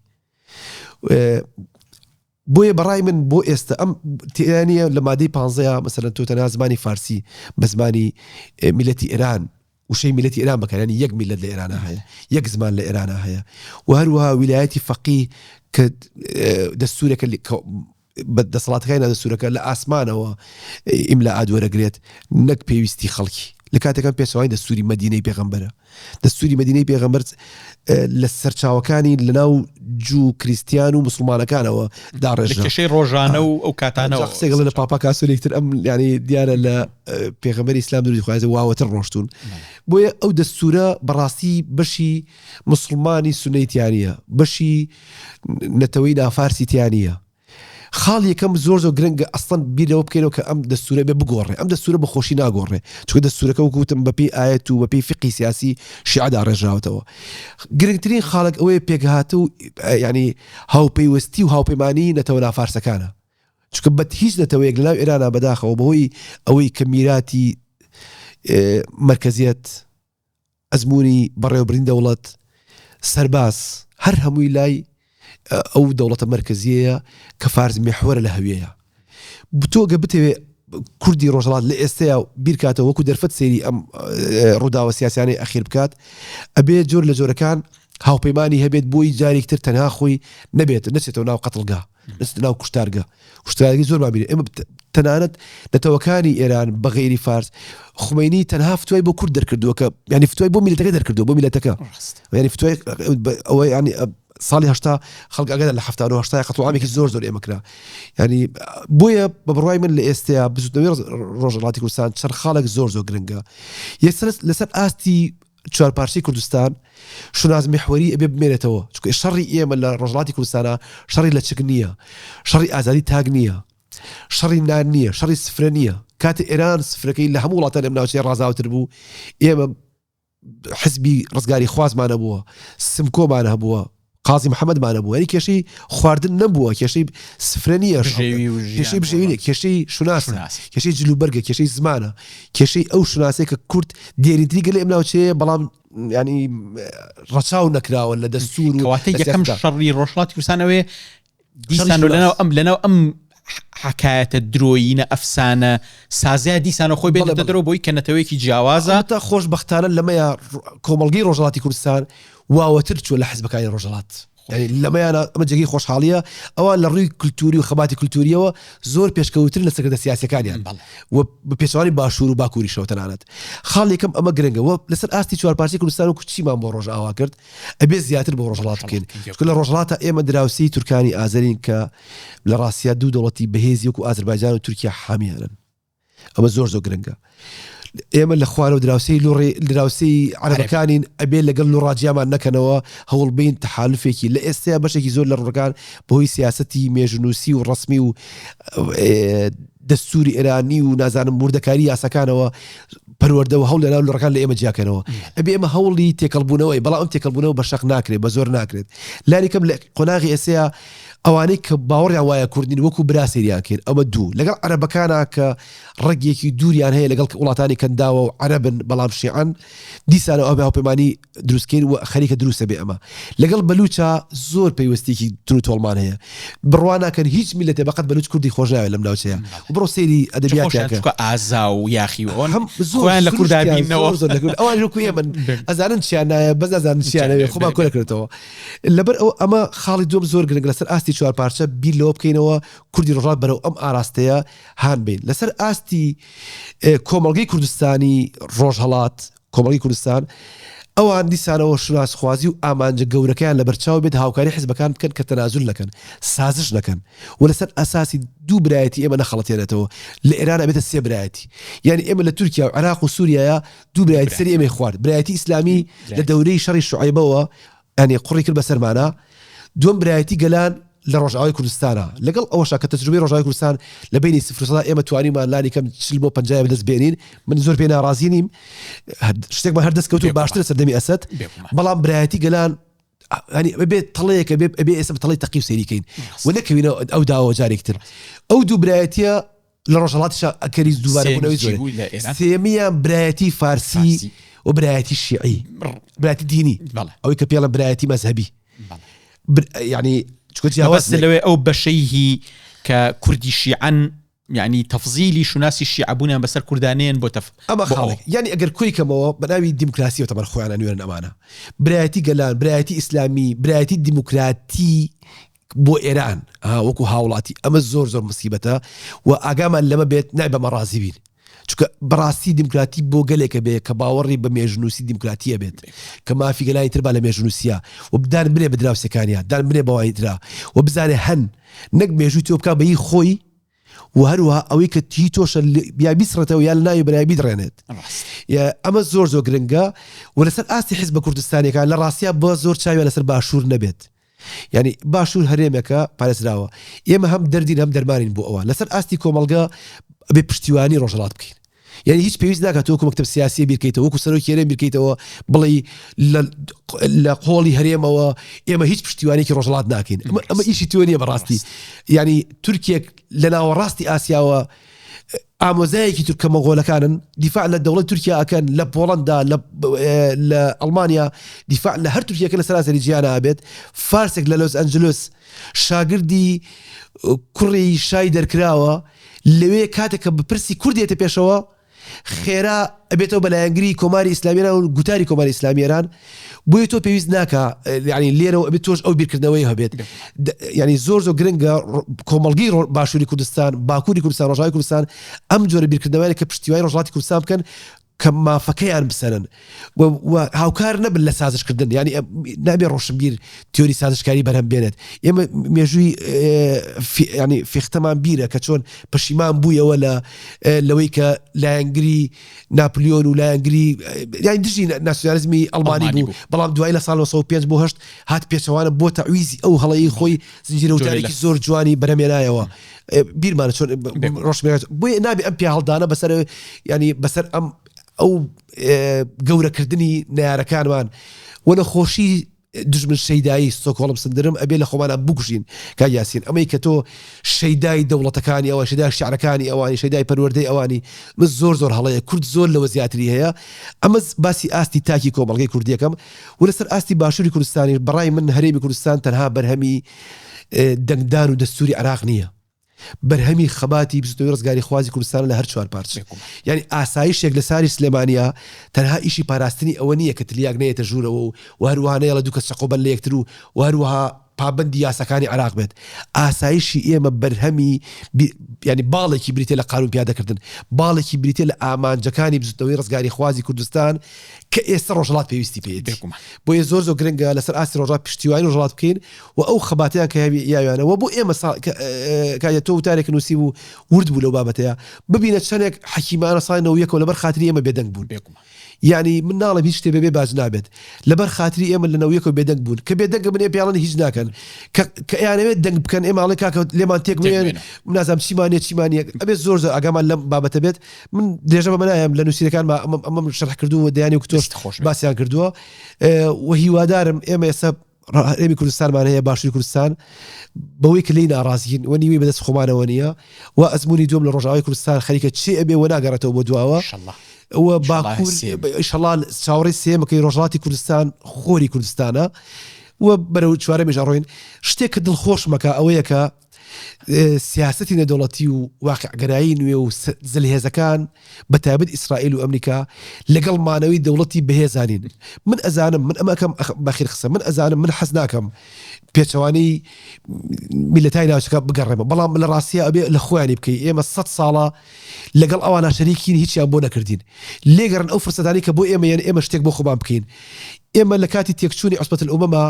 بۆیە بەڕای من بۆ ئێستە ئەم تێدا نییە لە مادەی پانزەیا مەسەلەن تۆ تەنها زمانی فارسی بە زمانی میلەتی ئێران وشەی میلەتی ئێران بەکارانی یەک میلەت لە ئێرانە هەیە یەک زمان لە ئێرانە هەیە و هەروەها ویلایەتی فەقی کە دەستورەکە بە دەسەڵاتەکانی نادەستورەکە لە ئاسمانەوە ئیملا ئادوەرەگرێت نەک پێویستی خەڵکی لە کاتێکان پێچەوانی دەستوری مەدینەی پێغەمبەرە دەستوری مەدینەی پێغەمبەر لە سەرچاوەکانی لەناو جوو کریسیان و مسلمانەکانەوە داڕێژرا کێشەی ڕۆژانە و ئەو کاتانەوە قسەی لە پاپا کاسۆلیکتر ئەم ینی دیارە لە پێغەمبەری ئیسلام دروودی خوای واوەتر ڕۆشتون بۆیە ئەو دەستورە بەڕاستی بەشی مسلمانی سونەی تیانە بەشی نەتەوەی نافارسی تیانە خاڵی یەکەم زۆر زۆر گرنگە ئەسڵەن بیر لەوە بکەینەوە کە ئەم دەستورە بێ بگۆڕێ ئەم دەستورە بە خۆشی ناگۆڕێ چونکە دەستورەکە وەکو وتم بە پێی ئایەت و بە پێی فقی سیاسی شیعە داڕێژراوەتەوە گرنگترین خاڵێک ئەوەیە پێکهاتە و ینی هاوپەیوەستی و هاوپەیمانی نەتەوە نافارسەکانە چونکە بە هیچ نەتەوەیەک لەناو ئێرانە بەداخەوە بەهۆی ئەوەی کە میراتی مەرکەزیەت ئەزموونی بەڕێوەبردنی دەوڵەت، سەرباز، هەر هەمووی لای ئەو دەوڵەتە مەرکەزیەیە کە فارس میحوەرە لە هەویەیە. تۆ گە بتەوێ کوردی ڕۆژهەڵات لە ئێستەیا بیرکاتەوە وەکو دەرفەت سەیری ئەم ڕووداوە سیاسیانەی ئەخیر بکات، ئەبێ جۆر لە جۆرەکان هاوپەیمانی هەبێت بۆی جارێکی تر تەنها خۆی نەبێت نەچێتەوە ناو قەتڵگا. نەچێتە ناو کوشتارگە کوشتارگەی زۆرمان بینی ئێمە تەنانەت نەتەوەکانی ئێران بە غەیری فارس خومەینی تەنها فتوای بۆ کورد دەرکردووە کە ینی فتوای بۆ میلەتەکە دەرکردووە بۆ میلەتەکە ینی فتوای ئەوە ینی ساڵی هەشتا خەڵک ئەگەر لە هەفتا و هەشتا قەتڵ عامێکی زۆر زۆر ئێمە کرا ینی بۆیە بە بڕوای من لە ئێستەیە بزوتنەوەی ڕۆژهەڵاتی کوردستان چەند خاڵێک زۆر زۆر گرنگە یەکسەر لەسەر ئاستی چوارپارچەی کوردستان شوناس میحوەری ئەبێ بمێنێتەوە چونکە شەڕی ئێمە لە ڕۆژهەڵاتی کوردستانە شەڕی لەچک نییە شەڕی ئازادی تاک نییە شەڕی نان نییە شەڕی سفرە نییە کاتێ ئێران سفرەکەی لە هەموو وڵاتان ئەم ناوچەیە ڕازاوتر بوو ئێمە حزبی ڕزگاری خوازمان هەبووە سمکۆمان هەبووە قازی محەمەدمان هەبوو یانی کێشەی خواردن نەبووە کێشەی سفرە نییە کێشەی بژێوی نییە کێشەی شوناسە کێشەی جلوبەرگە کێشەی زمانە کێشەی ئەو شوناسەیە کە کورد دێرینتری گەلی ئەم ناوچەیە بەڵام ینی ڕەچاو نەکراوە لە دەستور و کەواتە یەکەم شەڕی ڕۆژهەڵاتی کوردستان ئەوەیە دیسان لەناو ئەم لەناو ئەم حکایەتە درۆیینە ئەفسانە سازیا دیسانە خۆی بێتە دەرەوە بۆی کە نەتەوەیەکی جیاوازە تا خۆشبەختانە لەمەیە کۆمەڵگەی ڕۆژهەڵاتی کوردستان واوەتر چووە لە حزبەکانی ڕۆژهەڵات. یعنی لەمەیانە ئەمە جێگەی خۆشحاڵیە ئەوان لە ڕووی کللتوری و خەباتی کللتوریەوە زۆر پێشکەوترن لە سەرکردە سیاسەکانیان و بە پێچەوانی باشوور و باکووریشەوە تەنانەت خاڵ یەکەم ئەمە گرنگە وە لەسەر ئاستی چوارپارچەی کوردستان و چیمان بۆ ڕۆژئاوا کرد ئەبێ زیاتر بۆ ڕۆژهەڵات بکەین چونکە لە ڕۆژهەڵاتە ئێمە دراوسێی تورکانی ئازەرین کە لە ڕاستیا دوو دەوڵەتی بەهێزی وەکو ئازربایجان و تورکیا حامیانن ئەمە زۆر زۆر گرنگە ئێمە لە خوارەوە دراوسێی لوڕی دراوسێی عەرەبەکانین ئەبێ لەگەڵ لوڕاجیامان نەکەنەوە هەوڵ بین تەحالفێکی لە ئێستەیە بەشێکی زۆر لە ڕوڕەکان بەهۆی سیاسەتی مێژونووسی و ڕەسمی و دەستوری ئێرانی و نازانم وردەکاری یاساکانەوە پەروەردەوە هەوڵ لەناو لوڕەکان لە ئێمە جیاکەنەوە ئەبێ ئێمە هەوڵی تێکەڵبوونەوەی بەڵام ئەم تێکەڵبوونەوە بە شەق ناکرێت بە زۆر ناکرێت لانی کەم لە قۆناغی ئێسەیە ئەوانەی کە باوەڕیان وایە کوردنین وەکو برا سەیریان کەین ئەمە دوو لەگەڵ عەرەبەکانا کە ڕەگێکی دووریان هەیە لەگەڵ وڵاتانی کەنداوە و عەرەبن بەڵام شیعەن دیسانەوە ئەبێ هاوپەیمانی دروستکەین و خەریکە دروستە بێ ئەمە لەگەڵ بەلوچا زۆر پەیوەستیکی تون و تۆڵمان هەیە بڕوا ناکەن هیچ میلەتێ بەقەت بەلوچ کوردی خۆش ناوێت لەم ناوچەیە و بڕۆ سەیری ئەدەبیاتیان کە ئازا و یاخی و ئەوەن خۆیان لە کوردا بینەوە زۆر لە کورد ئەوان وەکو ئێمەن ئەزانن چیان نایە بەس نازانن چیان ئەوێ خۆمان کۆ نەکردێتەوە لەبەر ئەوە ئەمە خاڵی دووەم زۆر گرنگ لەسەر ئاستی چوار پارچە بیر لەوە بکەینەوە کوردی ڕۆژهەڵات بەرەو ئەم ئاراستەیە هان بین لەسەر ئاستی کۆمەڵگەی کوردستانی ڕۆژهەڵات کۆمەڵگەی کوردستان ئەوان دیسانەوە شوناسخوازی و ئامانجە گەورەکەیان لەبەرچاو بێت هاوکاری حزبەکان بکەن کە تەنازول نەکەن سازش نەکەن و لەسەر ئەساسی دوو برایەتی ئێمە نەخەڵەتێنێتەوە لە ئێران ئەبێتە سێ برایەتی یعنی ئێمە لە تورکیا و عێراق و سووریایا دوو برایەتی سەری ئێمەی خوارد برایەتی ئیسلامی لە دەورەی شەڕی شعیبەوە یانی قوڕی کرد بەسەرمانا دووەم برایەتی گەلان لە ڕۆژئاوای کوردستانا لەگەڵ ئەوەشا کە تەجروبەی ڕۆژئاوای کوردستان لە بەینی سفر و سەدا ئێمە توانیمان لانی کەم 40 بۆ 50 بەدەست بێنین من زۆر پێ ناڕازی نیم شتێکمان هەر دەست کەوتووە باشترە سەردەمی ئەسەد بەڵام برایەتی گەلان ینی بێت تەڵەیەکە بێ ئەبێ ئێستا بە تەڵەی تەقی و سەیری کەین و نەکەوینەوە ئەو داوە جارێکتر ئەو دوو برایەتیە لە ڕۆژهەڵاتیشا ئەکەری دووبارەبوونەوەی زۆرە سێیەمیان برایەتی فارسی و برایەتی شیعی برایەتی دینی ئەوەی کە پێڵە برایەتی مەزهەبی یعنی چکە جیاواز لەوێ ئەو بەشەی هی کە کوردی شیعەن یعنی تەفزیلی شوناسی شیعەبوونیان بەسەر کوردانێن بۆ تەف ئەمە خاڵێک یعنی ئەگەر کۆی کەمەوە بە ناوی دیموکراسیەوە تەبەر خۆیان ئەنوێنن ئەمانە برایەتی گەلان برایەتی ئیسلامی برایەتی دیموکراتی بۆ ئێران ها وەکو هاوڵاتی ئەمە زۆر زۆر مسیبەتە و ئاگامان لەمە بێت نای بەمە ڕازی بین چونکە بەڕاستی دیموکراتی بۆ گەلێکە بێ کە باوەڕی بە مێژنووسی دیموکراتیە بێت کە مافی گەلانی تر با لە مێژنووسە و بدان بنێ بە دراوسەکانیان دان بنێ بەوانی ترا و بزانێ هەن نەک مێژووی تۆ بکا بە هی خۆی و هەروەها ئەوەی کە هی تۆشە یا بیسڕێتەوە یا لە ناوی بەرای بیدڕێنێت ئەمە زۆر زۆر گرنگە و لەسەر ئاستی حزبە کوردستانیەکان لە ڕاستیا بە زۆر چاویان لەسەر باشوور نەبێت یانی باشوور هەرێمێکە پارێزراوە ئێمە هەم دەردین هەم دەرمانین بۆ ئەوان لەسەر ئاستی کۆمەڵگە ئەبێ پشتیوانی ڕۆژهەڵات بکەین یعنی هیچ پێویست ناکات وەکو مەکتەب سیاسی بیرکەیتەوە وەکو سەرۆکی هەرێم بیرکەیتەوە بڵێ لە قۆڵی هەرێمەوە ئێمە هیچ پشتیوانێکی ڕۆژهەڵات ناکەین ئەمە ئیشی تۆ نییە بەڕاستی یعنی تورکێک لە ناوەڕاستی ئاسیاوە ئامۆزایەکی تورکە مەغۆلەکانن دیفاع لە دەوڵەت تورکیا ئەکەن لە پۆڵەندا لە ئەڵمانیا دیفاع لە هەر تورکیەکە لە سەراسەری جیهانا ئەبێت فارسێک لە لۆس ئەنجلس شاگردی کوڕی شای دەرکراوە لەوێ کاتێک کە بپرسی کورد دێتە پێشەوە خێرا ئەبێتەوە بە لایەنگری کۆماری ئیسلامی ئێران و گوتاری کۆماری ئیسلامی ئێران بۆیە تۆ پێویست ناکا یعنی لێرەوە ئەبێت تۆش ئەو بیرکردنەوەی هەبێت یعنی زۆر زۆر گرنگە کۆمەڵگەی باشووری کوردستان باکووری کوردستان ڕۆژاوای کوردستان ئەم جۆرە بیرکردنەوەیە کە پشتیوانی ڕۆژهەڵاتی کوردستان بکەن کە مافەکەیان بسەنن و هاوکار نەبن لە سازشکردن یعنی نابێ ڕۆشنبیر تیۆری سازشکاری بەرهەم بێنێت ئێمە مێژووی ینی فیختەمان بیرە کە چۆن پەشیمان بوویەوە لە لەوەی کە لایەنگری ناپلیۆن و لایەنگری یانی دژی ناسیۆنالیزمی ئەڵمانی بوو بەڵام دوای لە ساڵ 1905 بۆ هەشت هات پێچەوانە بۆ تەعویزی ئەو هەڵەی خۆی زنجیرە وتارێکی زۆر جوانی بەرهەمێنایەوە بیرمانە چۆن ڕۆشنبیرەکان بۆیە نابێ ئەم پیاهەڵدانە بەسەر ینی بەسەر ئەم ئەو گەورەکردنی نەیارەکانمان و نەخۆشی دوژمن شەیدایی ستۆکهۆڵم سندرم ئەبێ لە خۆمانا بکوژین کاک یاسین ئەمەی کە تۆ شەیدای دەوڵەتەکانی ئەوان شەیدای شعرەکانی ئەوانی شەیدای پەروەردەی ئەوانی من زۆر زۆر هەڵەیە کورد زۆر لەوە زیاتری هەیە ئەمە باسی ئاستی تاکی کۆمەڵگەی کوردیەکەم و لەسەر ئاستی باشووری کوردستانی بەڕای من هەرێمی کوردستان تەنها بەرهەمی دەنگدان و دەستوری عێراق نییە بەرهەمی خەباتی بزوتنەوەی ڕزگاریخوازی کوردستانە لە هەر چوار پارچە. یانی ئاسایشێک لە ساری سلێمانیا تەنها ئیشی پاراستنی ئەوە نییە کە تلیاک نەیەتە ژوورەوە و و هەروەها نەیەڵێ دوو کەس چەقۆ بەن لە یەکتر و و هەروەها. پابەندی یاساکانی عێراق بێت. ئاسایشی ئێمە بەرهەمی یانی باڵێکی بریتیە لە قانون پیادەکردن، باڵێکی بریتیە لە ئامانجەکانی بزوتنەوەی ڕزگاریخوازی کوردستان کە ئێستا ڕۆژهەڵات پێویستی پێیەتی. بێگومان. بۆیە زۆر زۆر گرنگە لەسەر ئاستی ڕۆژهەڵات پشتیوانی ڕۆژهەڵات بکەین و ئەو خەباتەیان کە یاویانە و بۆ ئێمە سا کە کاتێ تۆ وتارێکت نووسیبوو ورد بوو لەو بابەتەیا ببینە چەندێک حەکیمانە ساڵی 91 ەوە لەبەر خاتری ئێمە بێدەنگ بوون. بێگومان. یانی من ناڵێم هیچ شتێ بەبێ باج نابێت لەبەر خاتری ئێمە لە نەویەکەوە بێدەنگ بوون کە بێدەنگە من ئێ پیاڵن هیچ ناکەن کە کە ئەیانەوێت دەنگ بکەن ئێمە ئەڵێ کاکە لێمان تێک بێن نازانم چیمان نیە چیمان نیە ئەبێ زۆر زۆر ئاگامان لەم بابەتە بێت من درێژە بەمە نایەم لە نووسینەکانما ئەمەم ئەمەم شەرح کردووە دەیانی و کتۆش خۆش بێت. باسیان کردووە و هیوادارم ئێمە ئێستا هەرێمی کوردستانمان هەیە باشووری کوردستان بەوەی کە لێی ناڕازیین و نیوەی بەدەست خۆمانەوە نییە و ئەزمموی دوم لە ڕۆژاوای کوردستان خەریکە چی ئەبێ و ناگەڕێتەوە بۆ دواوە و باکوور ئیشەڵا چاوەڕێی سێمەکەی ڕۆژهەڵاتی کوردستان خۆری کوردستانە و بەرەو چوارەمیش ئەڕۆین شتێک کە دڵخۆشمەکە ئەوەیە کە سیاسەتی نێودەوڵەتی و واقیعگەرایی نوێ و زلهێزەکان بە تایبەت ئیسرائیل و ئەمریکا لەگەڵ مانەوەی دەوڵەتی بەهێزانین من ئەزانم من ئەمە ئەکەم بەخیر قسە من ئەزانم من حەز ناکەم پێچەوانەی میلەتای ناوچەکە بگەڕێمە بەڵام لە ڕاستیە ئەبێ لە خۆیانی بکەی ئێمە سە ساڵە لەگەڵ ئەوانە شەریکین هیچیان بۆ نەکردین لێگەڕن ئەو فرسەتانی کە بۆ ئێمە یەن ئێمە شتێک بۆ خۆمان بکەین ئێمە لە کاتی تێکچوونی عوسبەت الئومەما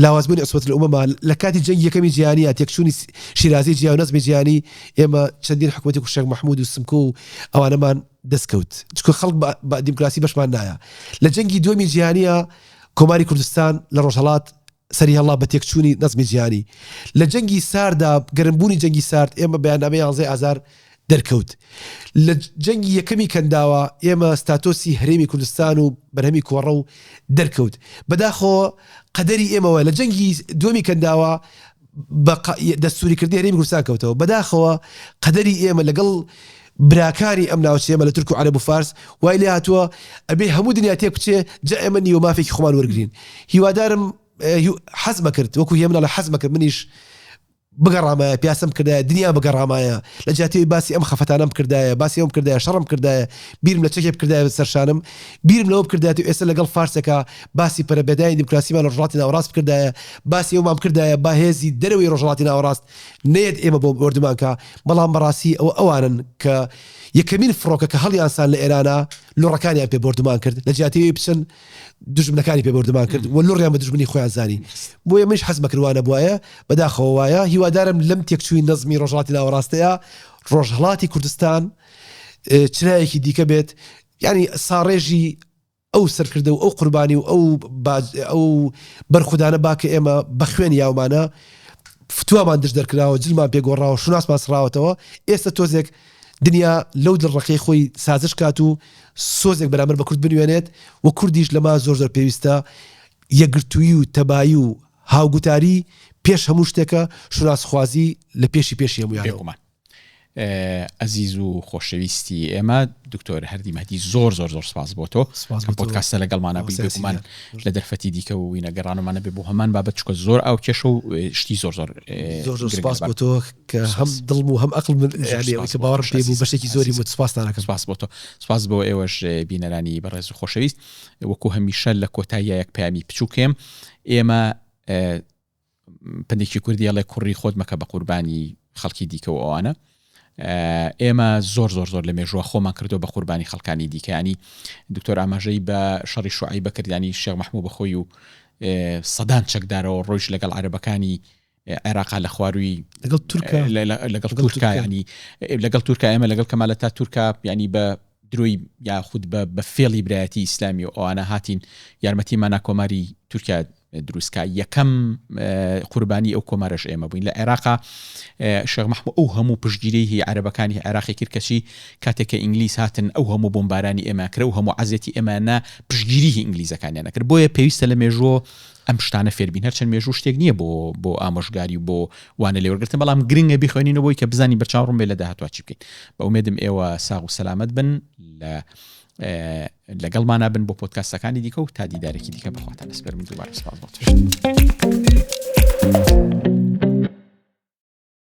لاوازبوونی عوسبەت الئومەمە لە کاتی جەنگی یەکەمی جیهانییا، تێکچوونی شیرازەی جیا و نەزمی جیهانی، ئێمە چەندین حکومەتی وەکو شێخ مەحمود و سمکۆ و ئەوانەمان دەست کەوت، چونکە خەڵک بە دیموکراسی بەشمان نایە. لە جەنگی دووەمی جیهانییا کۆماری کوردستان لە ڕۆژهەڵات سەری هەڵا بە تێکچوونی نەزمی جیهانی. لە جەنگی ساردا، گەرمبوونی جەنگی سارد، ئێمە بەیاننامەی یانزەی ئازار دەرکەوت. لە جەنگی یەکەمی کەنداوە ئێمە ستاتۆسی هەرێمی کوردستان و بەرهەمی کۆڕەو دەرکەوت. بەداخەوە قەدەری ئێمە وایە لە جەنگی دووەمی کەنداوە بە دەستووریکردنی هەرێمی کوردستان کەوتەوە. بەداخەوە قەدەری ئێمە لەگەڵ براکانی ئەم ناوچەیەمە لە تورک و عەرەب و فارس وای لێ هاتووە ئەبێ هەموو دنیا تێک بچێ جا ئێمە نیوە مافێکی خۆمان وەرگرین. هیوادارم حەزمەکرد وەکو هێمن ئەڵێ حەزمەکرد منیش بگەڕامایە پیاسەم بکردایە دنیا بگەڕامایە لە جیاتی ئەوەی باسی ئەم خەفەتانەم بکردایە باسی ئەوم بکردایە شەڕم بکردایە بیرم لە چەکێ بکردایە سەر شانم بیرم لەوە بکردایەت و ئێستا لەگەڵ فارسێکا باسی پەرەپێدانی دیموکراسیمان لە ڕۆژهەڵاتی ناوەڕاست بکردایە باسی ئەومان بکردایە با هێزی دەرەوەی ڕۆژهەڵاتی ناوەڕاست نەیەت ئێمە بۆ بۆردومان کا بەڵام بەڕاستی ئەوە ئەوانن کە یەکەمین فڕۆکە کە هەڵیانسان لە ئێرانا لوڕەکانیان پێ بۆردومان کرد لە جیاتی ئەوەی بچن دوژمنەکانی پێ بۆردومان کرد و لوڕیان بە دوژمنی خۆیان زانی بۆیە منیش حەزمە کرد وا نەبوایە بەداخەوە وایە هیوادارم لەم تێکچووی نەزمی ڕۆژهەڵاتی ناوەڕاستەیە ڕۆژهەڵاتی کوردستان چرایەکی دیکە بێت یعنی ساڕێژی ئەو سەرکردە و ئەو قوربانی و ئەو ئەو بەرخودانە با کە ئێمە بە خوێن یاومانە فتوامان دژ دەرکراوە جلمان پێگۆڕاوە شوناسمان سڕاوەتەوە ئێستا تۆزێک دنیا لەو دڵڕەقیەی خۆی سازش کات و سۆزێک بەرامبەر بە کورد بنوێنێت و کوردیش لەمە زۆر زۆر پێویستە یەکگرتوویی و تەبایی و هاوگوتاری پێش هەموو شتێکە، شوناسخوازی لە پێشی پێشی هەموویانەوە. بێگومان ئەزیز و خۆشەویستی ئێمە دکتۆر هەردی مەهدی زۆر زۆر زۆر سپاس بۆ تۆ سپاس کە بۆ تۆ. پۆدکاستە لەگەڵمانە بووی مامۆستا بێگومان یاسین. لە دەرفەتی دیکە و وینەگەڕانەوەمانە بێ بۆ هەمان بابەت چونکە زۆر ئاو کێشە و شتی زۆر زۆر زۆر زۆر گرنگە سپاس لەبار بۆ تۆ کە هەم سپاس. دڵم و هەم ئەقڵم زۆر یانی ئەوەی سپاس کە بۆ باوەڕم تۆش پێی بوو ئەزیزم بەشێکی زۆری ئەزیزم وت سپاستان ئەکەم. سپاس بۆ تۆ سپاس بۆ ئێوەش بینەرانی بەڕێز و خۆشەویست وەکو هەمیشە لە کۆتاییا یەک پەیامی بچووک هەیە ئێمە پندێکی کوردی ئەڵێ کوڕی خۆت مەکە بە قوربانی خەڵکی دیکە و ئەوانە ئێمە زۆر زۆر زۆر لە مێژوە خۆمان کردو بە قوربانی خەڵکانی دیکەیانی دکتۆر ئاماژەی بە شەڕی شوعی بەکردیانی شێخ مححموو بەخۆی و سەدان چەکدارەوە ڕۆیش لەگەڵ عەرەبەکانی عێراقا لە خواروی لەگەڵ تورکا لەگەڵ تورکا ینی لەگەڵ تورکا ئێمە لەگەڵ کەمالە تا تورکا ینی بە درۆی یاخود بە بە فێڵی برایەتی ئیسلامی و ئەوانە هاتین یارمەتی مانا کۆماری تورکیا دروستکا یەکەم قوربانی ئەو کۆمارەش ئێمە بووین لە عێراقا شێخ مەحموو ئەو هەموو پشتگیری هی عەرەبەکانی عێراقی کرد کەچی کاتێک کە ئینگلیز هاتن ئەو هەموو بۆمبارانی ئێمە کرا و هەموو عەزێتی ئێمە نا پشتگیری هی ئینگلیزەکانیان نەکرد بۆیە پێویستە لە مێژوو ئەم شتانە فێربین هەرچەند مێژوو شتێک نییە بۆ بۆ ئامۆژگاری و بۆ وانە لێوەرگرتن بەڵام گرنگە بیخوێنینەوە بۆی کە بزانین بەرچاو ڕوون بێ لە داهاتوە چی بکەین بە ئومێدم ئێوە ساغ و سەلامەت بن لە لەگەڵمانە بن بۆ پۆدکاستەکانی دیکە و تا دیدارێکی دیکە بەخواتان ئەسپێرم دووبارە سپاس بۆ تۆش.